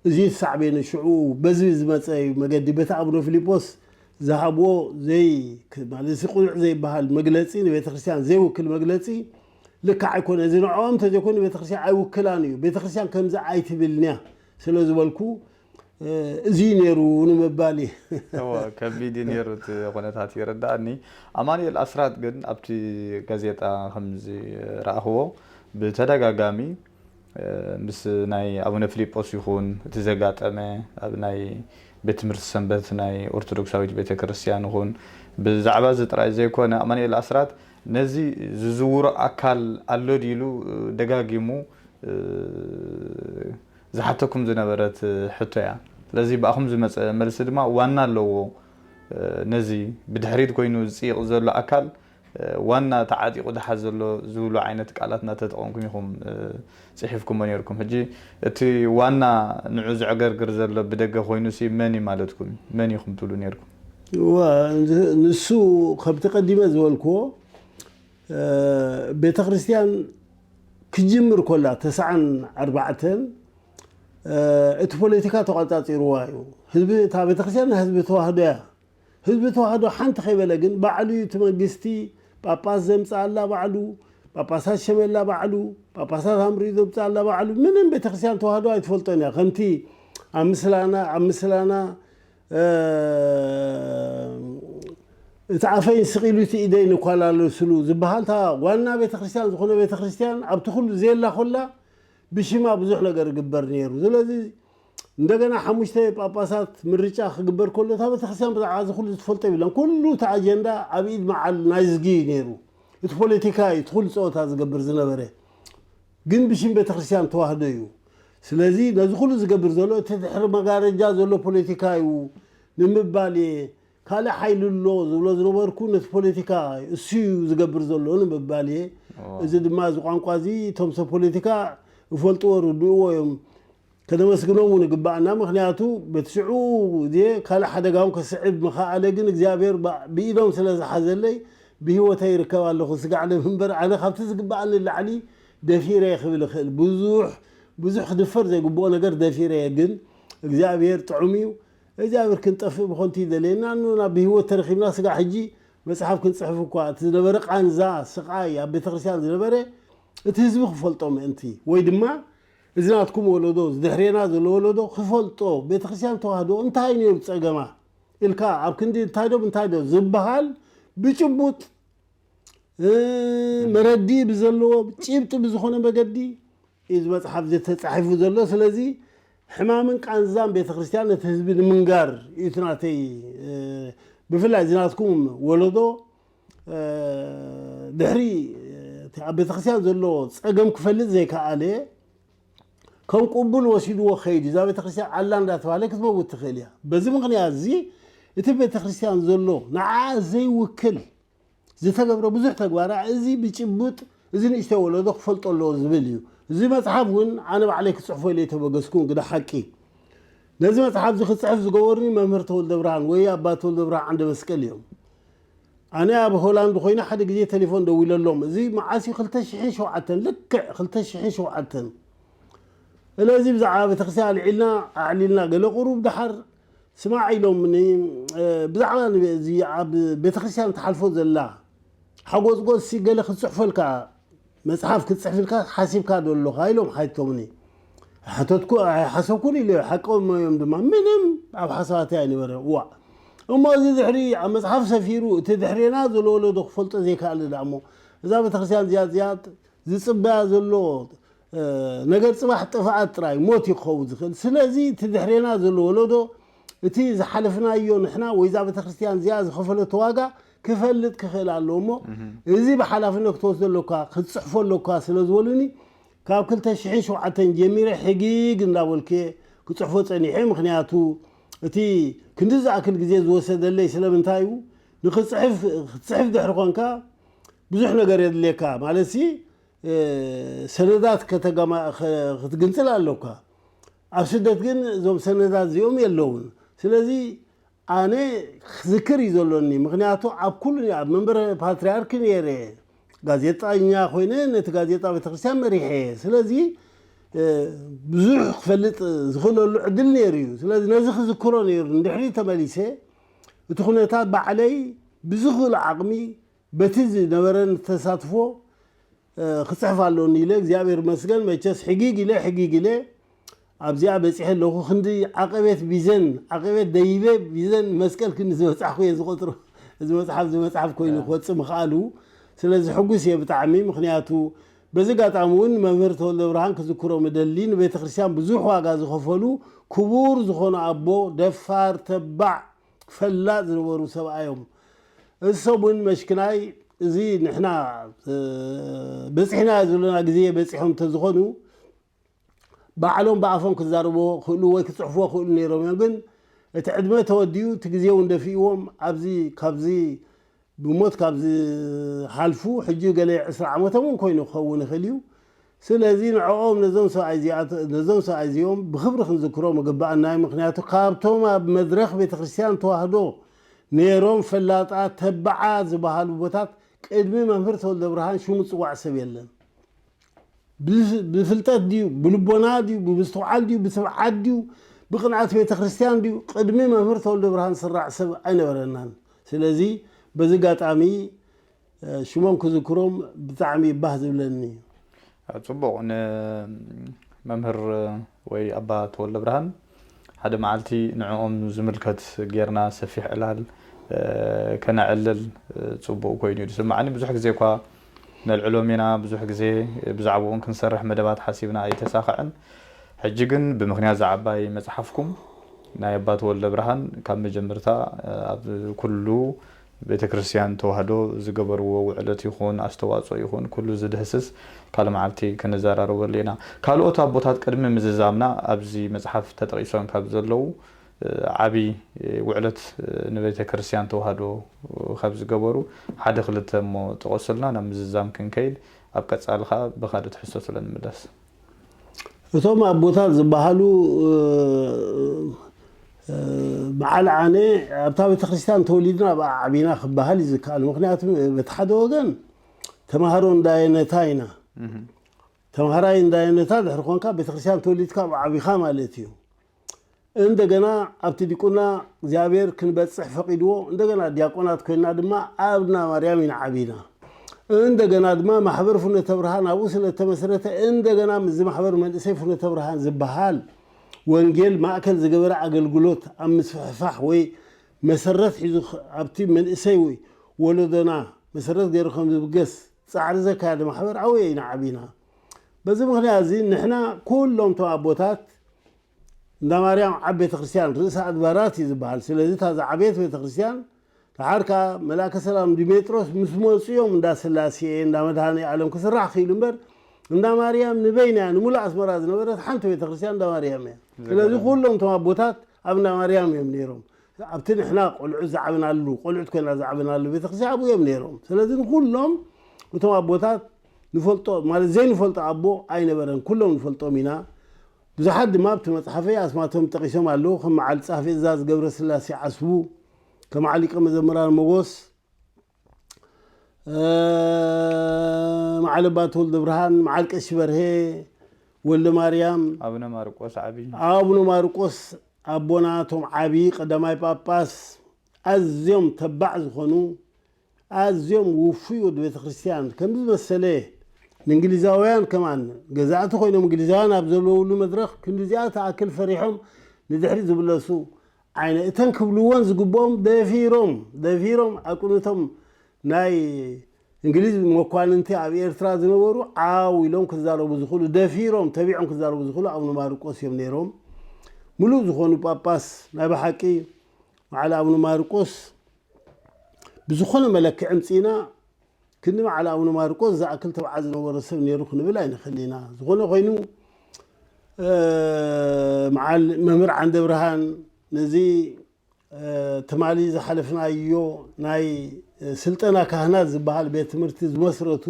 እዚ ሳዕቤኑ ሽዑ በዚ ዝመጸ መገዲ በቲ ኣቡነ ፊልጶስ ዝሃብዎ ዘይ ማለት እዚ ቅኑዕ ዘይበሃል መግለጺ ንቤተ ክርስቲያን ዘይውክል መግለጺ ልክዕ ኣይኮነ። እዚ ንዕኦም እንተዘይኮይኑ ቤተ ክርስቲያን ኣይውክላን እዩ። ቤተ ክርስቲያን ከምዚ ኣይትብልን እያ ስለ ዝበልኩ እዚ ነይሩ ንምባል እዩ። እወ ከቢድ እዩ ነይሩ እቲ ኩነታት ይርዳእኒ። ኣማኑኤል ኣስራት ግን ኣብቲ ጋዜጣ ከም ዝረኣኽዎ ብተደጋጋሚ ምስ ናይ ኣቡነ ፊሊጶስ ይኹን እቲ ዘጋጠመ ኣብ ናይ ቤት ትምህርቲ ሰንበት ናይ ኦርቶዶክሳዊት ቤተ ክርስቲያን ይኹን ብዛዕባ እዚ ጥራይ ዘይኮነ ኣማኑኤል ኣስራት ነዚ ዝዝውሮ ኣካል ኣሎ ድዩ ኢሉ ደጋጊሙ ዝሓተኩም ዝነበረት ሕቶ እያ። ስለዚ ብኣኹም ዝመፀ መልሲ ድማ ዋና ኣለዎ። ነዚ ብድሕሪት ኮይኑ ዝፅይቕ ዘሎ ኣካል ዋና ተዓጢቑ ዝሓዝ ዘሎ ዝብሉ ዓይነት ቃላት እናተጠቐምኩም ኢኹም ፅሒፍኩሞ ነይርኩም። ሕጂ እቲ ዋና ንዑ ዘዕገርግር ዘሎ ብደገ ኮይኑ ሲ መን እዩ ማለትኩም? መን ኢኹም ትብሉ ነይርኩም? እወ፣ ንሱ ከምቲ ቀዲመ ዝበልክዎ ቤተ ክርስቲያን ክጅምር ኮላ ተስዓን ኣርባዕተን እቲ ፖለቲካ ተቋጻጺርዋ እዩ። ህዝቢ እታ ቤተክርስትያን ናይ ህዝቢ ተዋህዶ እያ። ህዝቢ ተዋህዶ ሓንቲ ከይበለ ግን ባዕሉ እዩ እቲ መንግስቲ ጳጳስ ዘምፅኣላ ባዕሉ፣ ጳጳሳት ሸመላ ባዕሉ፣ ጳጳሳት ኣምሪኡ ዘምፅኣላ ባዕሉ። ምንም ቤተክርስትያን ተዋህዶ ኣይትፈልጦን እያ። ከምቲ ኣብ ምስላና ኣብ ምስላና እቲ ኣፈይ ስቕ ኢሉ እቲ ኢደይ ንኳላለስሉ ዝበሃል እታ ዋና ቤተክርስትያን ዝኾነ ቤተክርስትያን ኣብቲ ኩሉ ዘየላ ኮላ ብሽማ ብዙሕ ነገር ይግበር ነይሩ። ስለዚ እንደገና ሓሙሽተ ጳጳሳት ምርጫ ክግበር ከሎ እታ ቤተክርስትያን ብዛዕባ እዚ ኩሉ ዝትፈልጦ የብላን። ኩሉ እቲ ኣጀንዳ ኣብ ኢድ መዓል ናይ ዝጊ እዩ ነይሩ። እቲ ፖለቲካ እዩ እቲ ኩሉ ፀወታ ዝገብር ዝነበረ። ግን ብሽም ቤተክርስትያን ተዋህዶ እዩ። ስለዚ ነዚ ኩሉ ዝገብር ዘሎ እቲ ድሕሪ መጋረጃ ዘሎ ፖለቲካ እዩ ንምባል እየ። ካልእ ሓይሊ ኣሎ ዝብሎ ዝነበርኩ ነቲ ፖለቲካ እሱ እዩ ዝገብር ዘሎ ንምባል እየ። እዚ ድማ እዚ ቋንቋ እዚ እቶም ሰብ ፖለቲካ ይፈልጥዎ ርድእዎ እዮም። ከነመስግኖም እውን ይግባኣና። ምክንያቱ በቲ ሽዑ እየ ካልእ ሓደጋ እውን ከስዕብ ምኸኣለ፣ ግን እግዚኣብሔር ብኢዶም ስለ ዝሓዘለይ ብህይወተይ ይርከብ ኣለኹ። ስጋዕ ደም እምበር ኣነ ካብቲ ዝግባኣኒ ንላዕሊ ደፊረ እየ ክብል እኽእል። ብዙሕ ብዙሕ ክድፈር ዘይግብኦ ነገር ደፊረ እየ። ግን እግዚኣብሔር ጥዑም እዩ። እግዚኣብሔር ክንጠፍእ ብኸንቱ ይደልየና። ንና ብህይወት ተረኺብና ስጋዕ ሕጂ መፅሓፍ ክንፅሕፍ እኳ እቲ ዝነበረ ቃንዛ ስቓይ ኣብ ቤተክርስትያን ዝነበረ እቲ ህዝቢ ክፈልጦ ምእንቲ ወይ ድማ እዚ ናትኩም ወለዶ ዝድሕሬና ዘሎ ወለዶ ክፈልጦ ቤተክርስትያን ተዋህዶ እንታይ ነይሩ ፀገማ ኢልካ ኣብ ክንዲ እንታይ ዶም እንታይ ዶ ዝበሃል ብጭቡጥ መረዲ ብዘለዎ ጭብጢ ብዝኾነ መገዲ እዚ መፅሓፍ እዚ ተፃሒፉ ዘሎ። ስለዚ ሕማምን ቃንዛን ቤተክርስትያን ነቲ ህዝቢ ንምንጋር እዩ እቲ ናተይ። ብፍላይ እዚ ናትኩም ወለዶ ድሕሪ ኣብ ቤተክርስትያን ዘሎ ፀገም ክፈልጥ ዘይከኣለ ከም ቅቡል ወሲድዎ ከይድ እዛ ቤተክርስትያን ኣላ እንዳተባለ ክትመውት ትኽእል እያ። በዚ ምክንያት እዚ እቲ ቤተክርስትያን ዘሎ ንዓ ዘይውክል ዝተገብረ ብዙሕ ተግባራ እዚ ብጭቡጥ እዚ ንእሽተይ ወለዶ ክፈልጦ ኣለዎ ዝብል እዩ። እዚ መፅሓፍ እውን ኣነ ባዕለይ ክፅሕፎ ኢለ የተበገስኩን ግዳ ሓቂ ነዚ መፅሓፍ እዚ ክፅሕፍ ዝገበሩኒ መምህር ተወልደ ብርሃን ወይ ኣባ ተወልደ ብርሃን ዓንደ መስቀል እዮም። ኣነ ኣብ ሆላንድ ኮይነ ሓደ ግዜ ቴሌፎን ደዊለሎም። እዚ መዓስ እዩ? ክልተ ሽሕን ሸውዓተን፣ ልክዕ ክልተ ሽሕን ሸውዓተን። ስለዚ ብዛዕባ ቤተክርስትያን ኣልዒልና ኣዕሊልና ገለ ቁሩብ ደሓር ስማዕ ኢሎምኒ። ብዛዕባ እዚ ኣብ ቤተክርስትያን ትሓልፎ ዘላ ሓጎፅጎፅ ሲ ገለ ክትፅሕፈልካ መፅሓፍ ክትፅሕፍልካ ሓሲብካ ዶ ኣለኻ ኢሎም ሓይቶምኒ። ሓተትኩ ሓሰብኩን ኢለ ሓቆም እዮም ድማ ምንም ኣብ ሓሳባተይ ኣይነበረ እዋ። እሞ እዚ ድሕሪ ኣብ መፅሓፍ ሰፊሩ እቲ ድሕሬና ዘሎ ወለዶ ክፈልጦ ዘይከኣለ ዳ እሞ እዛ ቤተክርስትያን እዚኣ እዚኣ ዝፅበያ ዘሎ ነገር ፅባሕ ጥፍኣት ጥራይ ሞት ይኸውን ዝኽእል። ስለዚ እቲ ድሕሬና ዘሎ ወለዶ እቲ ዝሓለፍናዮ ንሕና ወይ እዛ ቤተክርስትያን እዚኣ ዝኸፈለቶ ዋጋ ክፈልጥ ክኽእል ኣለዎ እሞ እዚ ብሓላፍነት ክትወስዶ ኣለካ ክትፅሕፎ ኣለካ ስለ ዝበሉኒ ካብ ክልተ ሽሕን ሸውዓተን ጀሚረ ሕጊግ እንዳበልኩ ክፅሕፎ ፀኒሐ። ምክንያቱ እቲ ክንዲ ዝኣክል ግዜ ዝወሰደለይ ስለምንታይ እዩ? ንክፅሕፍ ክትፅሕፍ ድሕሪ ኮንካ ብዙሕ ነገር የድልየካ ማለት ሲ ሰነዳት ክትግንፅል ኣለካ። ኣብ ስደት ግን እዞም ሰነዳት እዚኦም የለውን። ስለዚ ኣነ ክዝክር እዩ ዘሎኒ። ምክንያቱ ኣብ ኩሉ ኣብ መንበረ ፓትርያርክ ነይረ፣ ጋዜጣኛ ኮይነ ነቲ ጋዜጣ ቤተክርስትያን መሪሐ። ስለዚ ብዙሕ ክፈልጥ ዝኽእለሉ ዕድል ነይሩ እዩ። ስለዚ ነዚ ክዝክሮ ነይሩ። ንድሕሪ ተመሊሰ እቲ ኩነታት ባዕለይ ብዝኽእሉ ዓቕሚ በቲ ዝነበረን ተሳትፎ ክፅሕፍ ኣለኒ ኢለ እግዚኣብሔር መስገን መቸስ ሕጊግ ኢለ ሕጊግ ኢለ ኣብዚኣ በፂሐ ኣለኹ። ክንዲ ዓቐቤት ቢዘን ዓቐቤት ደይበ ቢዘን መስቀል ክንዲ ዝበፃሕኩ እየ ዝቆፅሮ። እዚ መፅሓፍ እዚ መፅሓፍ ኮይኑ ክወፅእ ምኽኣሉ ስለዚ ሕጉስ እየ ብጣዕሚ። ምክንያቱ በዚ ኣጋጣሚ እውን መምህር ተወልደ ብርሃን ክዝክሮም እደሊ። ንቤተ ክርስቲያን ብዙሕ ዋጋ ዝኸፈሉ ክቡር ዝኾኑ ኣቦ፣ ደፋር፣ ተባዕ፣ ፈላጥ ዝነበሩ ሰብኣዮም። እሶም እውን መሽክናይ እዚ ንሕና በፂሕና ዘለና ግዜ በፂሖም እንተዝኾኑ ባዕሎም ብኣፎም ክዛረብዎ ክእሉ ወይ ክፅሕፍዎ ክእሉ ነይሮም እዮም። ግን እቲ ዕድመ ተወዲኡ እቲ ግዜ እውን ደፊእዎም ኣብዚ ካብዚ ብሞት ካብ ዝሓልፉ ሕጂ ገለ ዕስራ ዓመቶም እውን ኮይኑ ክኸውን ይኽእል እዩ። ስለዚ ንዕኦም ነዞም ሰብኣይ እዚኦም ብኽብሪ ክንዝክሮም ይግባኣና እዩ። ምክንያቱ ካብቶም ኣብ መድረኽ ቤተክርስትያን ተዋህዶ ነይሮም ፈላጣት ተባዓት ዝበሃሉ ቦታት ቅድሚ መምህር ተወልደ ብርሃን ሽሙ ዝፅዋዕ ሰብ የለን። ብፍልጠት ድዩ ብልቦና ድዩ ብምስትውዓል ድዩ ብትብዓት ድዩ ብቅንዓት ቤተክርስትያን ድዩ ቅድሚ መምህር ተወልደ ብርሃን ዝስራዕ ሰብ ኣይነበረናን። ስለዚ በዚ ኣጋጣሚ ሽሞም ክዝክሮም ብጣዕሚ ባህ ዝብለኒ። ፅቡቕ። ንመምህር ወይ ኣባ ተወልደ ብርሃን ሓደ መዓልቲ ንዕኦም ዝምልከት ጌርና ሰፊሕ ዕላል ከነዕልል ፅቡቕ ኮይኑ እዩ ዝስምዓኒ። ብዙሕ ግዜ እኳ ነልዕሎም ኢና፣ ብዙሕ ግዜ ብዛዕባኡ እውን ክንሰርሕ መደባት ሓሲብና ኣይተሳኸዐን። ሕጂ ግን ብምኽንያት እዛ ዓባይ መፅሓፍኩም ናይ ኣባ ተወልደ ብርሃን ካብ መጀመርታ ኣብ ኩሉ ቤተ ክርስቲያን ተዋህዶ ዝገበርዎ ውዕለት ይኹን ኣስተዋፅኦ ይኹን ኩሉ ዝድህስስ ካልእ መዓልቲ ክንዘራረበሉ ኢና። ካልኦት ኣቦታት ቅድሚ ምዝዛምና ኣብዚ መፅሓፍ ተጠቒሶም ካብ ዘለዉ ዓብዪ ውዕለት ንቤተ ክርስቲያን ተዋህዶ ካብ ዝገበሩ ሓደ ክልተ እሞ ጥቐሱልና ናብ ምዝዛም ክንከይድ ኣብ ቀፃሊ ከዓ ብኻልእ ትሕዝቶ ስለ ንምለስ። እቶም ኣቦታት ዝበሃሉ በዓል ኣነ ኣብታ ቤተክርስትያን ተወሊድና ኣብኣ ዓቢና ክበሃል እዩ ዝከኣል። ምክንያቱ በቲ ሓደ ወገን ተምሃሮ እንዳየነታ ኢና። ተምሃራይ እንዳየነታ ድሕሪ ኮንካ ቤተክርስትያን ተወሊድካ ኣብኣ ዓቢኻ ማለት እዩ። እንደገና ኣብቲ ዲቁና እግዚኣብሔር ክንበፅሕ ፈቂድዎ እንደገና ዲያቆናት ኮይና ድማ ኣብና ማርያም ኢና ዓቢና። እንደገና ድማ ማሕበር ፍኖተ ብርሃን ኣብኡ ስለተመስረተ እንደገና ምስዚ ማሕበር መንእሰይ ፍኖተ ብርሃን ዝበሃል ወንጌል ማእከል ዝገበረ ኣገልግሎት ኣብ ምስፍሕፋሕ ወይ መሰረት ሒዙ ኣብቲ መንእሰይ ወይ ወለዶና መሰረት ገይሩ ከም ዝብገስ ፃዕሪ ዘካየደ ማሕበር ኣብኡ ኢና ዓቢና። በዚ ምክንያት እዚ ንሕና ኩሎም እቶም ኣቦታት እንዳ ማርያም ዓብ ቤተክርስትያን ርእሰ ኣድባራት እዩ ዝበሃል። ስለዚ እታ ዝዓበየት ቤተክርስትያን፣ ደሓር ከኣ መልኣከ ሰላም ዲሜጥሮስ ምስ መጹ እዮም እንዳ ስላሴ፣ እንዳ መድኃኔ ዓለም ክስራሕ ክኢሉ እምበር፣ እንዳ ማርያም ንበይና እያ፣ ንሙሉእ ኣስመራ ዝነበረት ሓንቲ ቤተክርስትያን እንዳ ማርያም እያ። ስለዚ ኩሎም እቶም ኣቦታት ኣብ እንዳ ማርያም እዮም ነይሮም። ኣብቲ ንሕና ቆልዑት ዝዓብናሉ፣ ቆልዑት ኮይና ዝዓብናሉ ቤተክርስትያን ኣብኡ እዮም ነይሮም። ስለዚ ንኩሎም እቶም ኣቦታት ንፈልጦ፣ ማለት ዘይንፈልጦ ኣቦ ኣይነበረን፣ ኩሎም ንፈልጦም ኢና። ብዙሓት ድማ ኣብቲ መጽሓፈይ ኣስማቶም ጠቒሶም ኣለዉ። ከም መዓል ጸሓፊ እዛዝ ገብረስላሴ ዓስቡ፣ ከም መዓል ሊቀ መዘምራን ሞጎስ፣ እ፣ መዓል ኣባ ተወልደ ብርሃን፣ መዓል ቀሺ በርሄ ወልደ ማርያም፣ ኣቡነ ማርቆስ ዓቢ። ኣቡነ ማርቆስ ኣቦና እቶም ዓቢ ቀዳማይ ጳጳስ ኣዝዮም ተባዕ ዝኾኑ፣ ኣዝዮም ውፉይ ወዲ ቤተክርስትያን፣ ከምዚ ዝመሰለ ንእንግሊዛውያን ከማን ገዛእቲ ኮይኖም፣ እንግሊዛውያን ኣብ ዘለውሉ መድረኽ ክንዲዚኣ ትኣክል ፈሪሖም ንድሕሪት ዝምለሱ ዓይነ እተን ክብልወን ዝግብኦም ደፊሮም፣ ደፊሮም ኣብ ቅድሚ እቶም ናይ እንግሊዝ መኳንንቲ ኣብ ኤርትራ ዝነበሩ ዓው ኢሎም ክዛረቡ ዝኽእሉ፣ ደፊሮም ተቢዖም ክዛረቡ ዝኽእሉ ኣቡነ ማርቆስ እዮም ነይሮም። ምሉእ ዝኾኑ ጳጳስ ናይ ብሓቂ በዓል ኣቡነ ማርቆስ ብዝኾነ መለክዒ ኣምጺእና ክንዲ በዓል ኣቡነ ማርቆስ ዝኣክል ተባዕ ዝነበሮ ሰብ ነይሩ ክንብል ኣይንኽእል ኢና። ዝኾነ ኮይኑ፣ እ፣ መዓል መምህር ዓንደ ብርሃን ነዚ፣ እ፣ ትማሊ ዝሓለፍናዮ ናይ ስልጠና ካህናት ዝበሃል ቤት ትምህርቲ ዝመስረቱ፣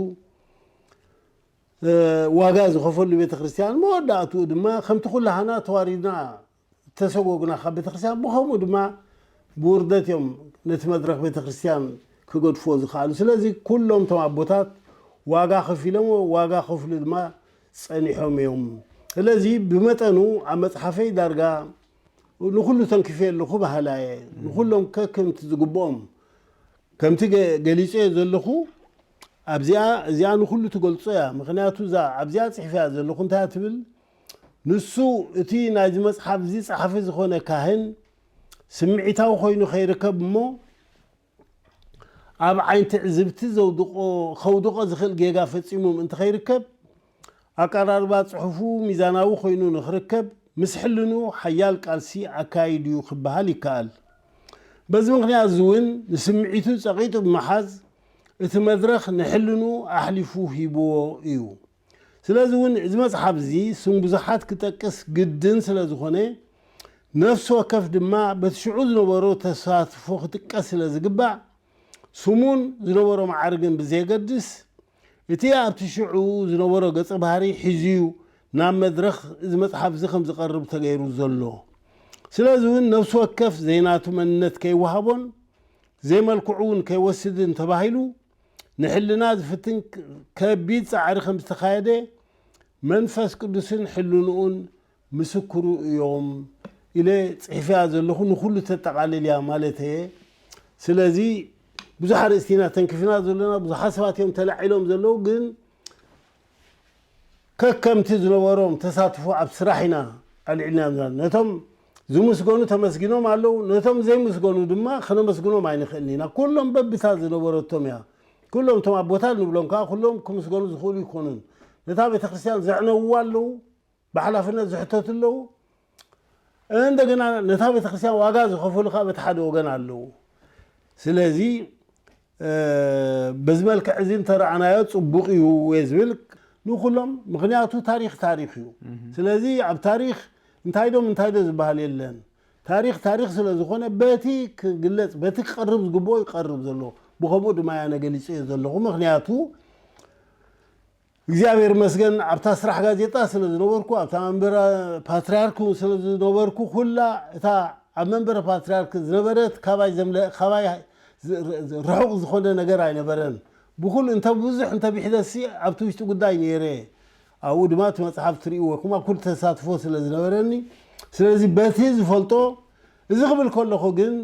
እ፣ ዋጋ ዝኸፈሉ ቤተክርስትያን፣ መወዳእትኡ ድማ ከምቲ ኩላህና ተዋሪድና ተሰጎግና ካብ ቤተክርስትያን፣ ብኸምኡ ድማ ብውርደት እዮም ነቲ መድረኽ ቤተክርስትያን ክገድፍዎ ዝኸኣሉ። ስለዚ ኩሎም እቶም ኣቦታት ዋጋ ከፊሎም፣ ዋጋ ከፍሉ ድማ ጸኒሖም እዮም። ስለዚ ብመጠኑ ኣብ መጽሓፈይ ዳርጋ ንኹሉ ተንኪፈ ኣለኹ በሃላይ እየ። ንኹሎም ከከምቲ ዝግብኦም፣ ከምቲ ገ-፣ ገሊጸዮ ዘለኹ፣ ኣብዚኣ፣ እዚኣ ንኹሉ ትገልጾ እያ። ምኽንያቱ እዛ ኣብዚኣ ጽሒፈያ ዘለኹ እንታይ እያ ትብል? ንሱ እቲ ናይዚ መጽሓፍ እዚ ጸሓፊ ዝኾነ ካህን ስምዒታዊ ኮይኑ ከይርከብ እሞ፣ ኣብ ዓይኒ ትዕዝብቲ ዘውድቆ፣ ከውድቆ ዝኽእል ጌጋ ፈጺሙ ምእንቲ ከይርከብ፣ ኣቀራርባ ጽሑፉ ሚዛናዊ ኮይኑ ንኽርከብ፣ ምስ ሕልንኡ ሓያል ቃልሲ ኣካይዱ እዩ ክበሃል ይከኣል። በዚ ምኽንያት እዚ እውን ንስምዒቱ ጸቒጡ ብምሓዝ፣ እቲ መድረኽ ንሕልንኡ ኣሕሊፉ ሂብዎ እዩ። ስለዚ እውን እዚ መጽሓፍ እዚ ስም ብዙሓት ክጠቅስ ግድን ስለ ዝኾነ፣ ነፍሲ ወከፍ ድማ በቲ ሽዑ ዝነበሮ ተሳትፎ ክጥቀስ ስለ ዝግባእ፣ ስሙን ዝነበሮ ማዕርግን ብዘየገድስ፣ እቲ ኣብቲ ሽዑ ዝነበሮ ገጸ ባህሪ ሒዙ እዩ ናብ መድረኽ እዚ መጽሓፍ እዚ ከም ዝቐርብ ተገይሩ ዘሎ። ስለዚ እውን ነፍሲ ወከፍ ዘይናቱ መንነት ከይወሃቦን ዘይመልክዑ እውን ከይወስድን ተባሂሉ ንሕልና ዝፍትን ከቢድ ጻዕሪ ከም ዝተኻየደ መንፈስ ቅዱስን ሕልንኡን ምስክሩ እዮም ኢለ ጽሒፈያ ዘለኹ። ንኹሉ ተጠቓልል እያ ማለት እየ። ስለዚ ብዙሕ ኣርእስቲ ኢና ተንኪፍና ዘለና፣ ብዙሓት ሰባት እዮም ተላዒሎም ዘለዉ፣ ግን ከከምቲ ዝነበሮም ተሳትፎ ኣብ ስራሕ ኢና ኣልዒልና ዘለና። ነቶም ዝምስገኑ ተመስጊኖም ኣለዉ፣ ነቶም ዘይምስገኑ ድማ ከነመስግኖም ኣይንኽእልን ኢና። ኩሎም በብታ ዝነበረቶም እያ። ኩሎም እቶም ኣቦታት ንብሎም ከኣ ኩሎም ክምስገኑ ዝኽእሉ ይኮኑን። ነታ ቤተክርስትያን ዘዕነውዋ ኣለዉ፣ ብሓላፍነት ዝሕተቱ ኣለዉ። እንደገና ነታ ቤተክርስትያን ዋጋ ዝኸፈሉ ከኣ በቲ ሓደ ወገን ኣለዉ። ስለዚ፣ እ፣ በዚ መልክዕ እዚ እንተረኣናዮ ጽቡቕ እዩ እየ ዝብል ንኹሎም። ምኽንያቱ ታሪኽ ታሪኽ እዩ። ስለዚ ኣብ ታሪኽ እንታይ ዶም እንታይ ዶ ዝበሃል የለን። ታሪኽ ታሪኽ ስለ ዝኾነ በቲ ክግለጽ፣ በቲ ክቐርብ ዝግብኦ ይቐርብ ዘሎ። ብኸምኡ ድማ እየ ኣነ ገሊጸዮ ዘለኹ። ምኽንያቱ እግዚኣብሔር ይመስገን ኣብታ ስራሕ ጋዜጣ ስለ ዝነበርኩ፣ ኣብታ መንበረ ፓትርያርክ ስለ ዝነበርኩ፣ ኩላ እታ ኣብ መንበረ ፓትርያርክ ዝነበረት ካባይ ዘምለ-፣ ካባይ ዝ-፣ ዝ-፣ ርሑቕ ዝኾነ ነገር ኣይነበረን። ብኹሉ እንተ ብዙሕ እንተ ቢሕደሲ ኣብቲ ውሽጢ ጉዳይ ነይረ። ኣብኡ ድማ እቲ መጽሓፍ ትርእይዎ ኢኹም፣ ኣብ ኩሉ ተሳትፎ ስለ ዝነበረኒ። ስለዚ በቲ ዝፈልጦ፣ እዚ ክብል ከለኹ ግን፣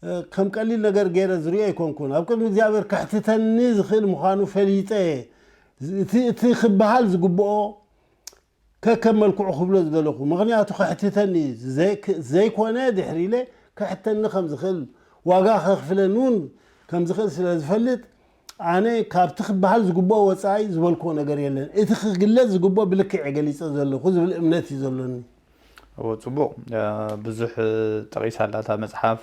እ፣ ከም ቀሊል ነገር ገይረ ዝርእዮ ኣይኮንኩን። ኣብ ቅድሚ እግዚኣብሔር ከሕትተኒ ዝኽእል ምዃኑ ፈሊጠ እየ። እቲ፣ እቲ ክበሃል ዝግብኦ ከከም መልክዑ ክብሎ ዝደለኹ። ምኽንያቱ ከሕትተኒ ዘይ-፣ ዘይኮነ ድሕሪ ኢለ ከሕተኒ ከም ዝኽእል፣ ዋጋ ከኽፍለኒ እውን ከም ዝኽእል ስለ ዝፈልጥ፣ ኣነ ካብቲ ክበሃል ዝግብኦ ወጻኢ ዝበልክዎ ነገር የለን። እቲ ክግለጽ ዝግብኦ ብልክዕ እየ ገሊጸ ዘለኹ ዝብል እምነት እዩ ዘሎኒ። እዎ፣ ጽቡቕ። እ፣ ብዙሕ፣ እ፣ ጠቒሳ ኣላ እታ መጽሓፍ።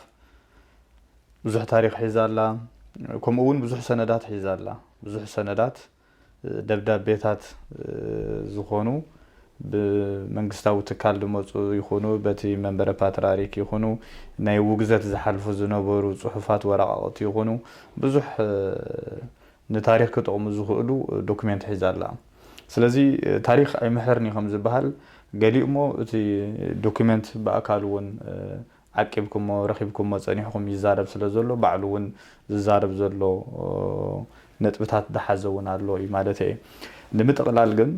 ብዙሕ ታሪኽ ሒዛ ኣላ። ከምኡ እውን ብዙሕ ሰነዳት ሒዛ ኣላ። ብዙሕ ሰነዳት፣ እ፣ ደብዳቤታት፣ እ፣ ዝኾኑ ብመንግስታዊ ትካል ዝመጹ ይኹኑ፣ በቲ መንበረ ፓትርያርክ ይኹኑ፣ ናይ ውግዘት ዝሓልፉ ዝነበሩ ጽሑፋት ወረቓቕቲ ይኹኑ፣ ብዙሕ፣ እ፣ ንታሪኽ ክጠቕሙ ዝኽእሉ ዶክሜንት ሒዛ ኣላ። ስለዚ፣ እ፣ ታሪኽ ኣይምሕርን እዩ ከም ዝበሃል፣ ገሊኡ እሞ እቲ ዶክሜንት ብኣካል እውን፣ እ፣ ዓቂብኩሞ፣ ረኺብኩሞ ጸኒሕኩም ይዛረብ ስለ ዘሎ፣ ባዕሉ እውን ዝዛረብ ዘሎ፣ እ፣ ነጥብታት ዝሓዘ እውን ኣሎ እዩ ማለት እየ። ንምጥቕላል ግን፣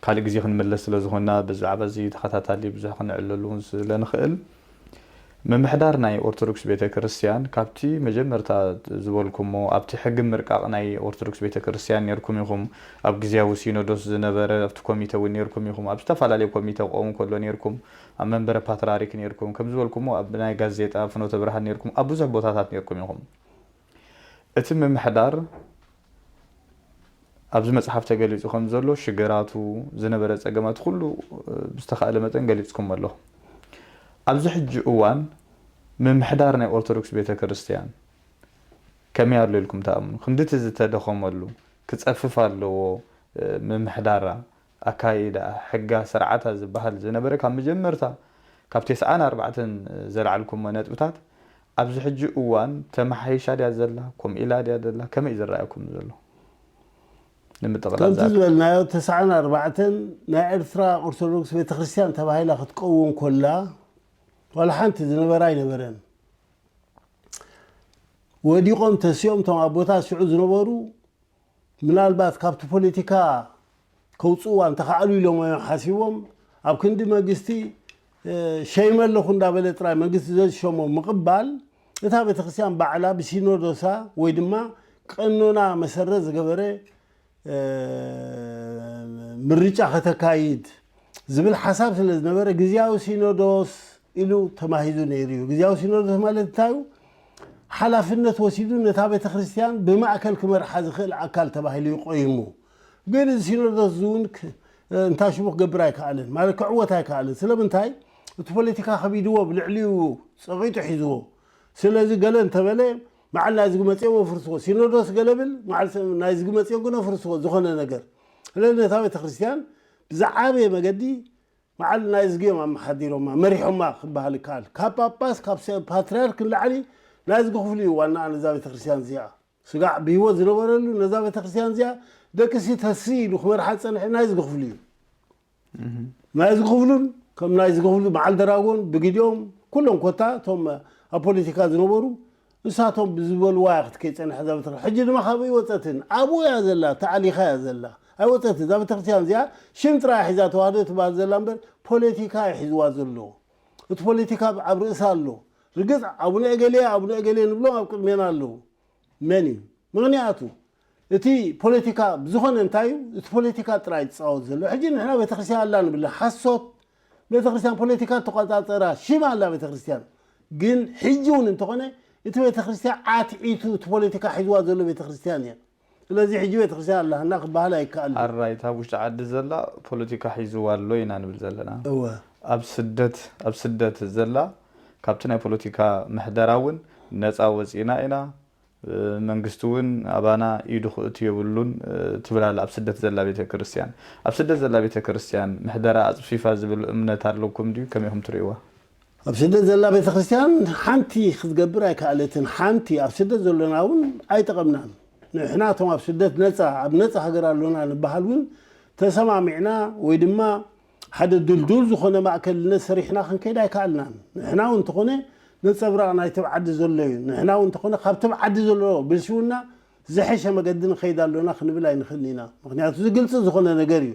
ካልእ ግዜ ክንምለስ ስለ ዝኾንና፣ ብዛዕባ እዚ ተኸታታሊ ብዙሕ ክንዕለሉ እውን ስለ ንኽእል፣ ምምሕዳር ናይ ኦርቶዶክስ ቤተ ክርስቲያን፣ ካብቲ መጀመርታ ዝበልኩሞ፣ ኣብቲ ሕጊ ምርቃቕ ናይ ኦርቶዶክስ ቤተ ክርስቲያን ነይርኩም ኢኹም፣ ኣብ ግዜያዊ ሲኖዶስ ዝነበረ ኣብቲ ኮሚተ እውን ነይርኩም ኢኹም፣ ኣብ ዝተፈላለየ ኮሚተ ክኸውን ከሎ ነይርኩም፣ ኣብ መንበረ ፓትርያርክ ነይርኩም፣ ከም ዝበልኩሞ ኣብ ናይ ጋዜጣ ፍኖተ ብርሃን ነይርኩም፣ ኣብ ብዙሕ ቦታታት ነይርኩም ኢኹም። እቲ ምምሕዳር ኣብዚ መጽሓፍ ተገሊጹ ከም ዘሎ፣ ሽግራቱ፣ ዝነበረ ጸገማት ኩሉ፣ እ፣ ብዝተኻእለ መጠን ገሊጽኩሞ ኣለኹም። ኣብዚ ሕጂ እዋን ምምሕዳር ናይ ኦርቶዶክስ ቤተ ክርስቲያን ከመይ ኣሎ ኢልኩም ትኣምኑ? ክንድቲ ዝተደኸመሉ ክጸፍፍ ኣለዎ፣ እ፣ ምምሕዳራ፣ ኣካይዳ፣ ሕጋ፣ ስርዓታ ዝበሃል ዝነበረ ካብ መጀመርታ፣ ካብ ተስዓን ኣርባዕተን ዘልዓልኩሞ ነጥብታት፣ ኣብዚ ሕጂ እዋን ተመሓይሻ ድያ ዘላ? ከምኡ ኢላ ድያ ዘላ? ከመይ እዩ ዝረኣየኩም ዘሎ? ንምጥቕላል ከምቲ ዝኣክል። ዝበልናዮ፣ ተስዓን ኣርባዕተን ናይ ኤርትራ ኦርቶዶክስ ቤተክርስትያን ተባሂላ ክትቀውም ኮላ፣ ዋላ ሓንቲ ዝነበረ ኣይነበረን። ወዲቖም ተሲኦም እቶም ኣቦታት ሽዑ ዝነበሩ፣ ምናልባት ካብቲ ፖለቲካ ከውፅእዋ እንተኸኣሉ ኢሎም እዮም ሓሲቦም፣ ኣብ ክንዲ መንግስቲ፣ እ፣ ሸይመ ኣለኹ እንዳበለ ጥራይ መንግስቲ ዘዝሸሞ ምቕባል፣ እታ ቤተክርስትያን ባዕላ ብሲኖዶሳ ወይ ድማ ቀኖና መሰረት ዝገበረ፣ እ፣ ምርጫ ከተካይድ ዝብል ሓሳብ ስለ ዝነበረ፣ ግዝያዊ ሲኖዶስ ኢሉ ተማሂዙ ነይሩ እዩ። ግዝያዊ ሲኖዶስ ማለት እንታይ እዩ? ሓላፍነት ወሲዱ ነታ ቤተክርስትያን ብማእከል ክመርሓ ዝኽእል ኣካል ተባሂሉ እዩ ቆይሙ። ግን እዚ ሲኖዶስ እዚ እውን ክ-፣ እንታይ ሽሙ ክገብር ኣይከኣለን፣ ማለት ክዕወት ኣይከኣለን። ስለምንታይ? እቲ ፖለቲካ ከቢድዎ፣ ብልዕሊኡ ጸቒጡ ሒዝዎ። ስለዚ ገለ እንተበለ፣ መዓል ናይዚ ግመጽኦም ኣፍርስዎ። ሲኖዶስ ገለ ብል፣ መዓል ስ-፣ ናይዚ ግመጽኦም ግን ኣፍርስዎ፣ ዝኾነ ነገር። ስለዚ ነታ ቤተክርስትያን ብዝዓበየ መገዲ መዓል ናይዝጊኦም ኣመሓዲሮማ፣ መሪሖማ ክበሃል ይከኣል። ካብ ጳጳስ፣ ካብ ሰ-፣ ፓትርያርክ ንላዕሊ ናይዝጊ ክፍሉ እዩ ዋናኣ ነዛ ቤተክርስትያን እዚኣ። ስጋዕ ብህይወት ዝነበረሉ ነዛ ቤተክርስትያን እዚኣ ደቅሲ ተሲ ኢሉ ክመርሓ ዝጸንሐ ናይዝጊ ክፍሉ እዩ። እህ። ናይዝጊ ክፍሉን ከም ናይዝጊ ክፍሉ በዓል ደራጎን ብግዲኦም ኩሎም ኮታ እቶም ኣብ ፖለቲካ ዝነበሩ ንሳቶም ብዝበልዋ እያ ክትከይድ ጸኒሓ እዛ ቤተክርስትያን። ሕጂ ድማ ካብኡ ኣይወጸትን። ኣብኡ እያ ዘላ፣ ተኣሊኻ እያ ዘላ። ኣይወጸትን። እዛ ቤተክርስትያን እዚኣ ሽም ጥራይ ሒዛ ተዋህዶ ትበሃል ዘላ እምበር ፖለቲካ እዩ ሒዝዋ ዘሎ። እቲ ፖለቲካ ኣብ፣ ኣብ ርእሳ ኣሎ። ርግጽ ኣቡነ እገሌ፣ ኣቡነ እገሌ ንብሎም ኣብ ቅድሜና ኣለዉ። መን እዩ? ምኽንያቱ እቲ ፖለቲካ ብዝኾነ እንታይ እዩ? እቲ ፖለቲካ ጥራይ ዝጻወት ዘሎ። ሕጂ ንሕና ቤተክርስትያን ኣላ ንብል። ሓሶት። ቤተክርስትያን ፖለቲካ ተቆጻጸራ ሽም ኣላ ቤተክርስትያን። ግን ሕጂ እውን እንተኾነ እቲ ቤተክርስትያን ዓትዒቱ እቲ ፖለቲካ ሒዝዋ ዘሎ ቤተክርስትያን እያ። ስለዚ ሕጂ ቤተክርስትያን ኣላህና ክበሃል ኣይከኣልን። ኣራይት፣ ኣብ ውሽጢ ዓዲ ዘላ ፖለቲካ ሒዝዋ ኣሎ ኢና ንብል ዘለና። እወ። ኣብ ስደት፣ ኣብ ስደት ዘላ ካብቲ ናይ ፖለቲካ ምሕደራ እውን ነጻ ወጺእና ኢና። መንግስቲ እውን ኣባና ኢዱ ክእቱ የብሉን፣ እ፣ ትብል ኣላ ኣብ ስደት ዘላ ቤተ ክርስቲያን። ኣብ ስደት ዘላ ቤተ ክርስቲያን ምሕደራ ኣጽፊፋ ዝብል እምነት ኣለኩም ድዩ? ከመይ ኢኹም ትርእይዋ? ኣብ ስደት ዘላ ቤተ ክርስቲያን ሓንቲ ክትገብር ኣይከኣለትን። ሓንቲ ኣብ ስደት ዘሎና እውን ኣይጠቐምናን። ንሕና እቶም ኣብ ስደት ነጻ፣ ኣብ ነጻ ሃገር ኣሎና ንበሃል እውን ተሰማሚዕና ወይ ድማ ሓደ ድልዱል ዝኾነ ማእከልነት ሰሪሕና ክንከይድ ኣይከኣልናን። ንሕና እውን እንተኾነ ነጸብራቕ ናይቲ ኣብ ዓዲ ዘሎ እዩ። ንሕና እውን እንተኾነ ካብቲ ኣብ ዓዲ ዘሎ ብልሽውና ዝሐሸ መገዲ ንኸይድ ኣሎና ክንብል ኣይንኽእልን ኢና። ምኽንያቱ እዚ ግልጺ ዝኾነ ነገር እዩ።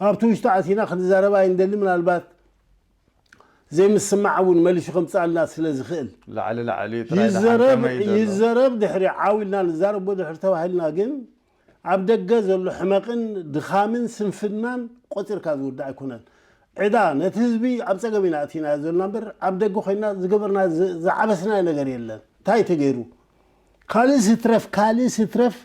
ኣብቲ ውሽጢ ኣቲና ክንዛረብ ኣይንደሊ፣ ምናልባት ዘይምስማዕ እውን መሊሱ ከምጽኣልና ስለ ዝኽእል። ላዕሊ ላዕሊ ጥራይ ይዘረብ፣ ደሓን ከመይ ዘሎ? ይዘረብ ድሕሪ ዓው ኢልና ንዛረቦ ድሕሪ ተባሂልና ግን ኣብ ደገ ዘሎ ሕመቕን ድኻምን ስንፍናን ቆጺርካ ዝውዳእ ኣይኮነን። ዕዳ ነቲ ህዝቢ ኣብ ጸገም ኢና ኣቲናዮ ዘለና እምበር ኣብ ደገ ኮይና ዝገበርና ዝ-፣ ዝዓበስናዮ ነገር የለን። እንታይ ተገይሩ? ካልእ ስትረፍ፣ ካልእ ስትረፍ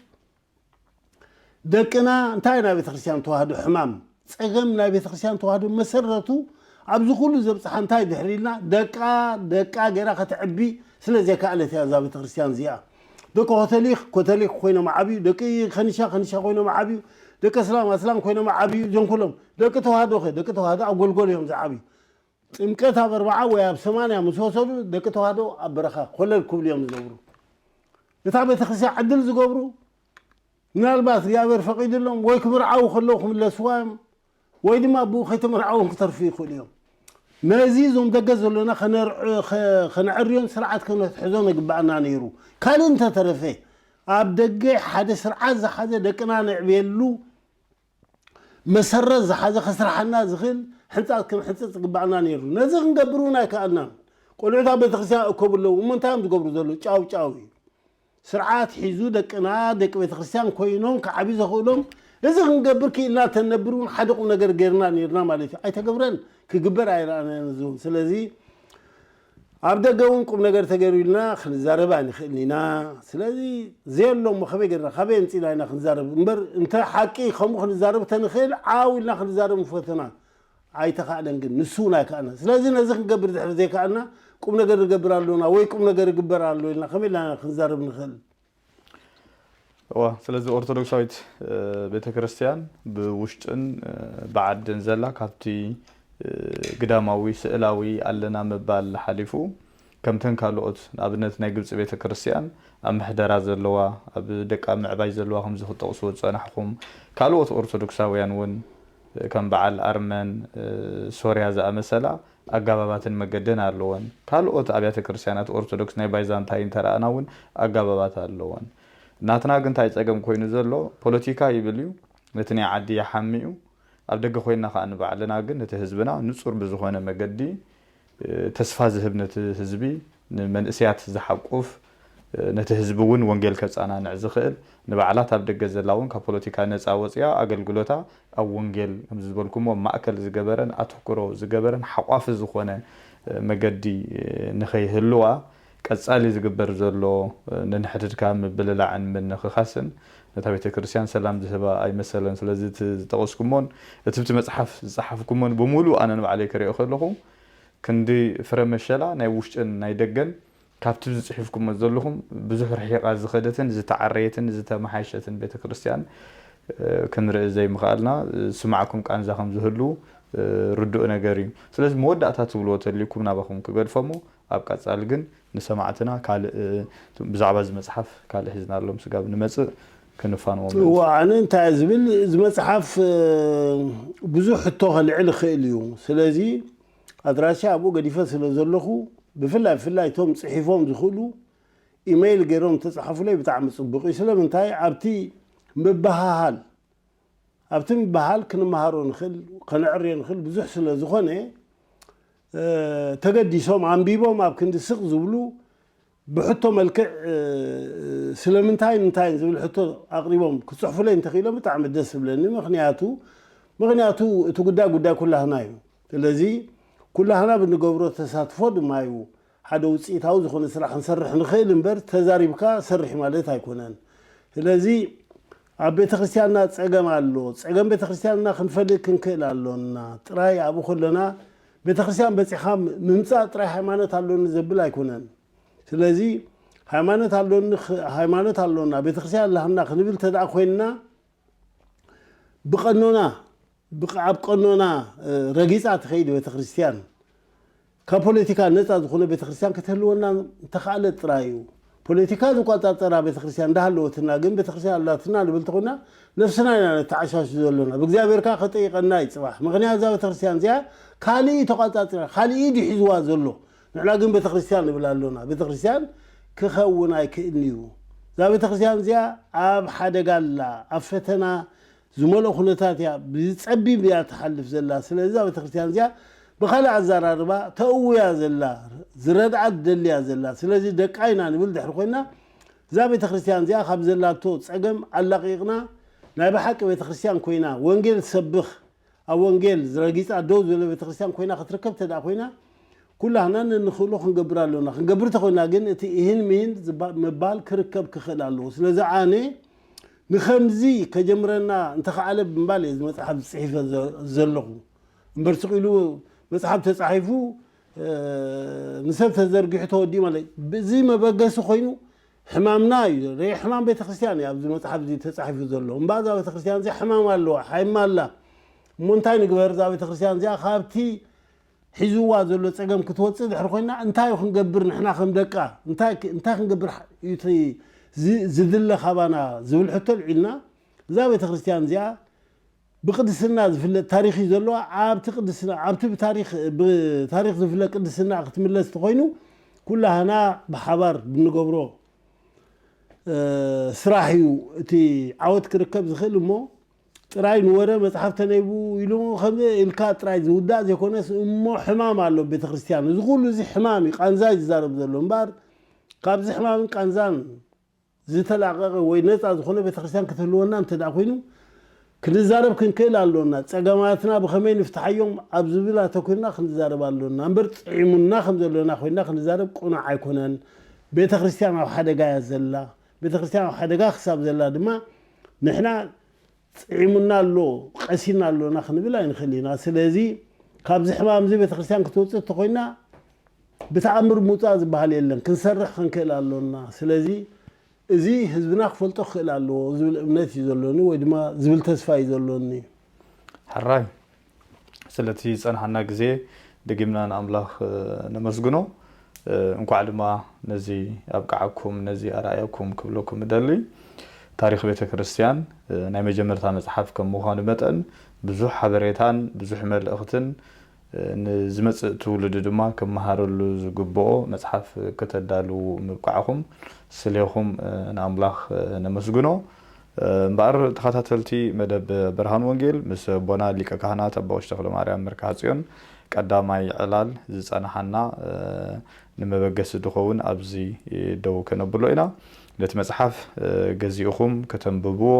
ደቅና እንታይ ናይ ቤተክርስትያን ተዋህዶ ሕማም? ጸገም ናይ ቤተክርስትያን ተዋህዶ መሰረቱ ኣብዚ ኩሉ ዘብፅሓ እንታይ ድሕሪ ኢልና፣ ደቃ ደቃ ገይራ ከተዕቢ ስለ ዘይከኣለት እያ እዛ ቤተክርስትያን እዚኣ። ደቂ ኮተሊክ ኮተሊክ ኮይኖም ዓብዩ፣ ደቂ ከኒሻ ከኒሻ ኮይኖም ዓብዩ፣ ደቂ እስላም ኣስላም ኮይኖም ዓብዩ። እዞም ኩሎም ደቂ ተዋህዶ ከ፣ ደቂ ተዋህዶ ኣብ ጎልጎል እዮም ዝዓብዩ። ጥምቀት ኣብ ኣርባዓ ወይ ኣብ ሰማንያ ምስ ወሰዱ፣ ደቂ ተዋህዶ ኣብ በረኻ ኮለል ክብሉ እዮም ዝነብሩ። እታ ቤተክርስትያን ዕድል ዝገብሩ፣ ምናልባት እግዚኣብሔር ፈቒድሎም ወይ ክምርዓው ከለዉ ክምለስዋ እዮም፣ ወይ ድማ ብኡ ከይተመርዓዎም ክተርፉ ይኽእሉ እዮም። ነዚ እዞም ደገ ዘሎና ከነርዕ- ከ- ከነዕርዮን ስርዓት ከነትሕዞን ይግባኣና ነይሩ። ካልእ እንተተረፈ፣ ኣብ ደገ ሓደ ስርዓት ዝሓዘ ደቅና ነዕብየሉ መሰረት ዝሓዘ ከስርሓና ዝኽእል ሕንፃት ክንሕንፅፅ ይግባኣና ነይሩ። ነዚ ክንገብር እውን ኣይከኣልናን። ቆልዑት ኣብ ቤተክርስትያን እከቡ ኣለዉ። እሞ እንታይ እዮም ዝገብሩ ዘለዉ? ጫው ጫው እዩ። ስርዓት ሒዙ ደቅና ደቂ ቤተክርስትያን ኮይኖም ክዓብዩ ዘኽእሎም፣ እዚ ክንገብር ክኢልና ተነብር እውን ሓደ ቁም ነገር ገይርና ነይርና ማለት እዩ። ኣይተገብረን፣ ክግበር ኣይረኣናን። እዚ እውን ስለዚ ኣብ ደገ እውን ቁም ነገር ተገይሩ ኢልና ክንዛረብ ኣይንኽእልን ኢና። ስለዚ ዘየሎ እሞ ከመይ ገይርና፣ ካበይ ኣምፂእና ኢና ክንዛረብ? እምበር እንተ ሓቂ ከምኡ ክንዛረብ ተንኽእል፣ ዓው ኢልና ክንዛረብ ምፈተና። ኣይተኻእለን፣ ግን ንሱ እውን ኣይከኣልናን። ስለዚ ነዚ ክንገብር ድሕሪ ዘይከኣልና፣ ቁም ነገር ንገብር ኣሎና ወይ ቁም ነገር ይግበር ኣሎ ኢልና ከመይ ኢልና ክንዛረብ ንኽእል? እዋ ስለዚ ኦርቶዶክሳዊት ቤተ ክርስቲያን ብውሽጥን ብዓድን ዘላ፣ ካብቲ ግዳማዊ ስእላዊ ኣለና ምባል ሓሊፉ፣ ከምተን ካልኦት ንኣብነት ናይ ግብፂ ቤተ ክርስቲያን ኣብ ምሕደራ ዘለዋ፣ ኣብ ደቃ ምዕባይ ዘለዋ ከምዚ ክጠቕስዎ ዝፀናሕኹም፣ ካልኦት ኦርቶዶክሳውያን እውን ከም በዓል ኣርመን፣ ሶርያ ዝኣመሰላ ኣጋባባትን መገደን ኣለወን። ካልኦት ኣብያተ ክርስቲያናት ኦርቶዶክስ ናይ ባይዛንታይን እንተረኣና እውን ኣጋባባት ኣለወን። ናትና ግን እንታይ ፀገም ኮይኑ ዘሎ፣ ፖለቲካ ይብል እዩ፣ ነቲ ናይ ዓዲ ይሓሚ እዩ። ኣብ ደገ ኮይንና ከዓ ንባዕልና ግን ነቲ ህዝብና ንፁር ብዝኾነ መገዲ ተስፋ ዝህብ፣ ነቲ ህዝቢ ንመንእሰያት ዝሓቁፍ፣ ነቲ ህዝቢ እውን ወንጌል ከፃናንዕ ዝኽእል፣ ንባዕላት ኣብ ደገ ዘላ እውን ካብ ፖለቲካ ነፃ ወፅያ ኣገልግሎታ ኣብ ወንጌል ከምዚ ዝበልኩሞ ማእከል ዝገበረን ኣትኩሮ ዝገበረን ሓቋፊ ዝኾነ መገዲ ንኸይህልዋ ቀፃሊ ዝግበር ዘሎ ንንሕድድካ ምብልላዕን ምንኽኻስን ነታ ቤተ ክርስቲያን ሰላም ዝህባ ኣይመሰለን። ስለዚ እቲ ዝጠቐስኩሞን እቲ ብቲ መፅሓፍ ዝፀሓፍኩሞን ብምሉእ ኣነ ንባዕለይ ክሪኦ ከለኹ ክንዲ ፍረ መሸላ ናይ ውሽጥን ናይ ደገን ካብቲ ዝፅሒፍኩሞ ዘለኹም ብዙሕ ርሒቓ ዝኸደትን ዝተዓረየትን ዝተመሓየሸትን ቤተ ክርስቲያን ክንርኢ ዘይምኽኣልና ዝስማዓኩም ቃንዛ ከም ዝህሉ ርዱእ ነገር እዩ። ስለዚ መወዳእታ ትብልዎ ተልዩኩም ናባኹም ክገድፎሞ ኣብ ቀፃሊ ግን ንሰማዕትና ካልእ ብዛዕባ እዚ መፅሓፍ ካልእ ሒዝናሎም ስጋብ ንመፅእ ክንፋንዎም። እዋ ኣነ እንታይ ዝብል እዚ መፅሓፍ ብዙሕ ሕቶ ከልዕል ይኽእል እዩ። ስለዚ ኣድራሻ ኣብኡ ገዲፈ ስለ ዘለኹ ብፍላይ ብፍላይ እቶም ፅሒፎም ዝኽእሉ ኢመይል ገይሮም ተፃሓፉለይ ብጣዕሚ ፅቡቅ እዩ። ስለምንታይ ኣብቲ ምበሃሃል ኣብቲ ምበሃል ክንመሃሮ ንኽእል ከነዕርዮ ንኽእል ብዙሕ ስለ ዝኾነ ተገዲሶም ኣንቢቦም ኣብ ክንዲ ስቕ ዝብሉ ብሕቶ መልክዕ ስለምንታይን እንታይን ዝብል ሕቶ ኣቕሪቦም ክፅሕፉለይ እንተኽኢሎም ብጣዕሚ ደስ ዝብለኒ። ምኽንያቱ ምኽንያቱ እቲ ጉዳይ ጉዳይ ኩላህና እዩ። ስለዚ ኩላህና ብንገብሮ ተሳትፎ ድማ እዩ ሓደ ውፅኢታዊ ዝኾነ ስራሕ ክንሰርሕ ንኽእል እምበር ተዛሪብካ ሰርሕ ማለት ኣይኮነን። ስለዚ ኣብ ቤተ ክርስቲያንና ፀገም ኣሎ። ፀገም ቤተ ክርስቲያንና ክንፈልጥ ክንክእል ኣሎና። ጥራይ ኣብኡ ከለና ቤተ ክርስቲያን በፂኻ ምምፃእ ጥራይ ሃይማኖት ኣሎኒ ዘብል ኣይኮነን። ስለዚ ሃይማኖት ኣሎኒ ሃይማኖት ኣሎና ቤተ ክርስቲያን ኣላህና ክንብል ተደኣ ኮይንና ብቐኖና ብቕ- ኣብ ቀኖና ረጊፃ ትኸይድ ቤተ ክርስቲያን ካብ ፖለቲካ ነፃ ዝኾነ ቤተክርስትያን ክትህልወና እንተኽኣለት ጥራይ እዩ። ፖለቲካ ዝቆፃፀራ ቤተክርስትያን እንዳሃለወትና ግን ቤተክርስትያን ኣላትና ንብል ተኾና ነፍስና ኢና ነተዓሻሽ ዘሎና። ብእግዚኣብሔር ከዓ ከጠይቀና እዩ ፅባሕ። ምክንያት እዛ ቤተክርስትያን እዚኣ ካሊእ እዩ ተቆፃፂራ፣ ካሊእ እዩ ሒዝዋ ዘሎ። ንሕና ግን ቤተክርስትያን ንብል ኣሎና። ቤተክርስትያን ክኸውን ኣይክእልን እዩ። እዛ ቤተክርስትያን እዚኣ ኣብ ሓደጋ ኣላ፣ ኣብ ፈተና ዝመልኦ ኩነታት እያ ብፀቢብ እያ ትሓልፍ ዘላ። ስለዚ እዛ ቤተክርስትያን እዚኣ ብካልእ ኣዘራርባ ተእውያ ዘላ ዝረድኣ ትደልያ ዘላ። ስለዚ ደቃ ኢና ንብል ድሕሪ ኮይና እዛ ቤተክርስትያን እዚኣ ካብ ዘላቶ ፀገም ኣላቂቕና ናይ ብሓቂ ቤተክርስትያን ኮይና ወንጌል ትሰብኽ ኣብ ወንጌል ዝረጊፃ ደው ዝበለ ቤተክርስትያን ኮይና ክትርከብ ተደኣ ኮይና ኩላህና ነንኽእሎ ክንገብር ኣሎና። ክንገብር ተኾይና ግን እቲ እህን ምህን ምባል ክርከብ ክኽእል ኣለዎ። ስለዚ ኣነ ንኸምዚ ከጀምረና እንተኸኣለ ብምባል እየ እዚ መፅሓፍ ዝፅሒፈ ዘለኹ እምበር ስቕ ኢሉ መፅሓፍ ተፃሒፉ ንሰብ ተዘርጊሑ ተወዲኡ ማለት እዩ። እዚ መበገሲ ኮይኑ ሕማምና እዩ። ርእ ሕማም ቤተክርስትያን እዩ ኣብዚ መፅሓፍ እዚ ተፃሒፉ ዘሎ። እምባ እዛ ቤተክርስትያን እዚኣ ሕማም ኣለዋ፣ ሓይማ ኣላ። እሞ እንታይ ንግበር? እዛ ቤተክርስትያን እዚኣ ካብቲ ሒዝዋ ዘሎ ፀገም ክትወፅእ ድሕሪ ኮይና እንታይ ክንገብር ንሕና ከም ደቃ እንታይ እንታይ ክንገብር እዩ ዝድለ ካባና ዝብል ሕቶ ልዒልና እዛ ቤተክርስትያን እዚኣ ብቅድስና ዝፍለጥ ታሪኽ እዩ ዘለዋ። ኣብቲ ቅድስና ኣብቲ ብታሪኽ ብታሪኽ ዝፍለጥ ቅድስና ክትምለስ ተኮይኑ ኩላህና ብሓባር ብንገብሮ ስራሕ እዩ እቲ ዓወት ክርከብ ዝኽእል። እሞ ጥራይ ንወረ መፅሓፍ ተነይቡ ኢሉ ከም ኢልካ ጥራይ ዝውዳእ ዘይኮነስ እሞ ሕማም ኣሎ ቤተክርስትያን። እዚ ኩሉ እዚ ሕማም እዩ፣ ቃንዛ እዩ ዝዛረብ ዘሎ እምበር ካብዚ ሕማምን ቃንዛን ዝተላቀቀ ወይ ነፃ ዝኾነ ቤተክርስትያን ክትህልወና እንተ ደኣ ኮይኑ ክንዛረብ ክንክእል ኣለና። ፀገማትና ብኸመይ ንፍትሓዮም ኣብ ዝብል ኣተኩርና ክንዛረብ ኣለና እምበር ፅዒሙና ከም ዘለና ኮይና ክንዛረብ ቁኑዕ ኣይኮነን። ቤተክርስትያን ኣብ ሓደጋ እያ ዘላ። ቤተክርስትያን ኣብ ሓደጋ ክሳብ ዘላ ድማ ንሕና ፅዒሙና ኣሎ፣ ቀሲና ኣሎና ክንብል ኣይንኽእል ኢና። ስለዚ ካብዚ ሕማም እዚ ቤተክርስትያን ክትወፅእ እንተኮይና ብተኣምር ምውፃእ ዝበሃል የለን። ክንሰርሕ ክንክእል ኣሎና። ስለዚ እዚ ህዝብና ክፈልጦ ክኽእል ኣለዎ ዝብል እምነት እዩ ዘሎኒ ወይ ድማ ዝብል ተስፋ እዩ ዘሎኒ። ሕራይ ስለቲ ዝፀንሓና ግዜ ደጊምና ንኣምላኽ ነመስግኖ። እንኳዕ ድማ ነዚ ኣብቅዓኩም ነዚ ኣርኣየኩም ክብለኩም እደሊ። ታሪኽ ቤተ ክርስቲያን ናይ መጀመርታ መፅሓፍ ከም ምዃኑ መጠን ብዙሕ ሓበሬታን ብዙሕ መልእኽትን ንዝመፅእ ትውልዲ ድማ ክመሃረሉ ዝግብኦ መፅሓፍ ክተዳልዉ ምብቃዕኹም ስሌኹም ንኣምላኽ ነመስግኖ። እምበኣር ተኸታተልቲ መደብ ብርሃን ወንጌል ምስ ኣቦና ሊቀ ካህናት ኣባ ቀሺ ተኽለማርያም መርካጽዮን ቀዳማይ ዕላል ዝጸንሓና ንመበገሲ ዝኸውን ኣብዚ ደው ከነብሎ ኢና። ነቲ መጽሓፍ ገዚእኹም ከተንብብዎ፣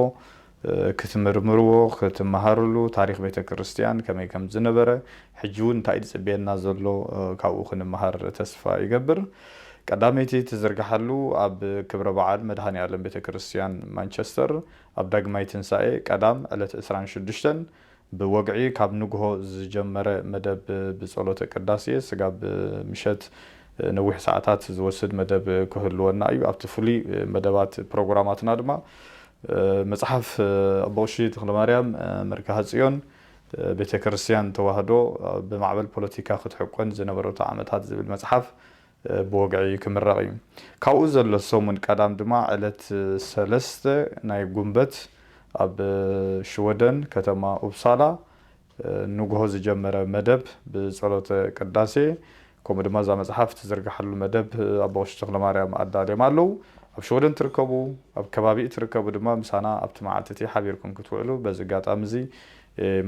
ክትምርምርዎ፣ ክትመሃርሉ፣ ታሪኽ ቤተ ክርስቲያን ከመይ ከም ዝነበረ፣ ሕጂ እውን እንታይ እዩ ዝጽበየና ዘሎ ካብኡ ክንመሃር ተስፋ ይገብር። ቀዳመይቲ ትዝርግሓሉ ኣብ ክብረ በዓል መድሃኔ ኣለም ቤተ ክርስቲያን ማንቸስተር ኣብ ዳግማይ ትንሳኤ ቀዳም ዕለት ዕስራን ሽዱሽተን ብወግዒ ካብ ንግሆ ዝጀመረ መደብ ብጸሎተ ቅዳሴ ስጋብ ምሸት ነዊሕ ሰዓታት ዝወስድ መደብ ክህልወና እዩ። ኣብቲ ፍሉይ መደባት ፕሮግራማትና ድማ መጽሓፍ ኣቦ ቀሺ ተኽለማርያም መርካሃ ጽዮን ቤተ ክርስቲያን ተዋህዶ ብማዕበል ፖለቲካ ክትሕቆን ዝነበረቶ ዓመታት ዝብል መጽሓፍ ብወግዒ ክምረቕ እዩ። ካብኡ ዘሎ ሰሙን ቀዳም ድማ ዕለት ሰለስተ ናይ ጉንበት ኣብ ሽወደን ከተማ ኡፕሳላ ንግሆ ዝጀመረ መደብ ብጸሎተ ቅዳሴ ከምኡ ድማ እዛ መጽሓፍ ትዝርግሓሉ መደብ ኣቦ ቀሺ ተኽለማርያም ኣዳልዮም ኣለዉ። ኣብ ሽወደን ትርከቡ ኣብ ከባቢኡ ትርከቡ ድማ ምሳና ኣብቲ መዓልቲ እቲ ሓቢርኩም ክትውዕሉ በዚ ኣጋጣሚ እዚ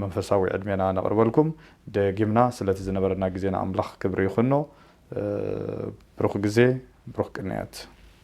መንፈሳዊ ዕድሜና ነቕርበልኩም። ደጊምና ስለቲ ዝነበረና ግዜና ኣምላኽ ክብሪ ይኹኖ። ብሩኽ ግዜ፣ ብሩኽ ቅንያት።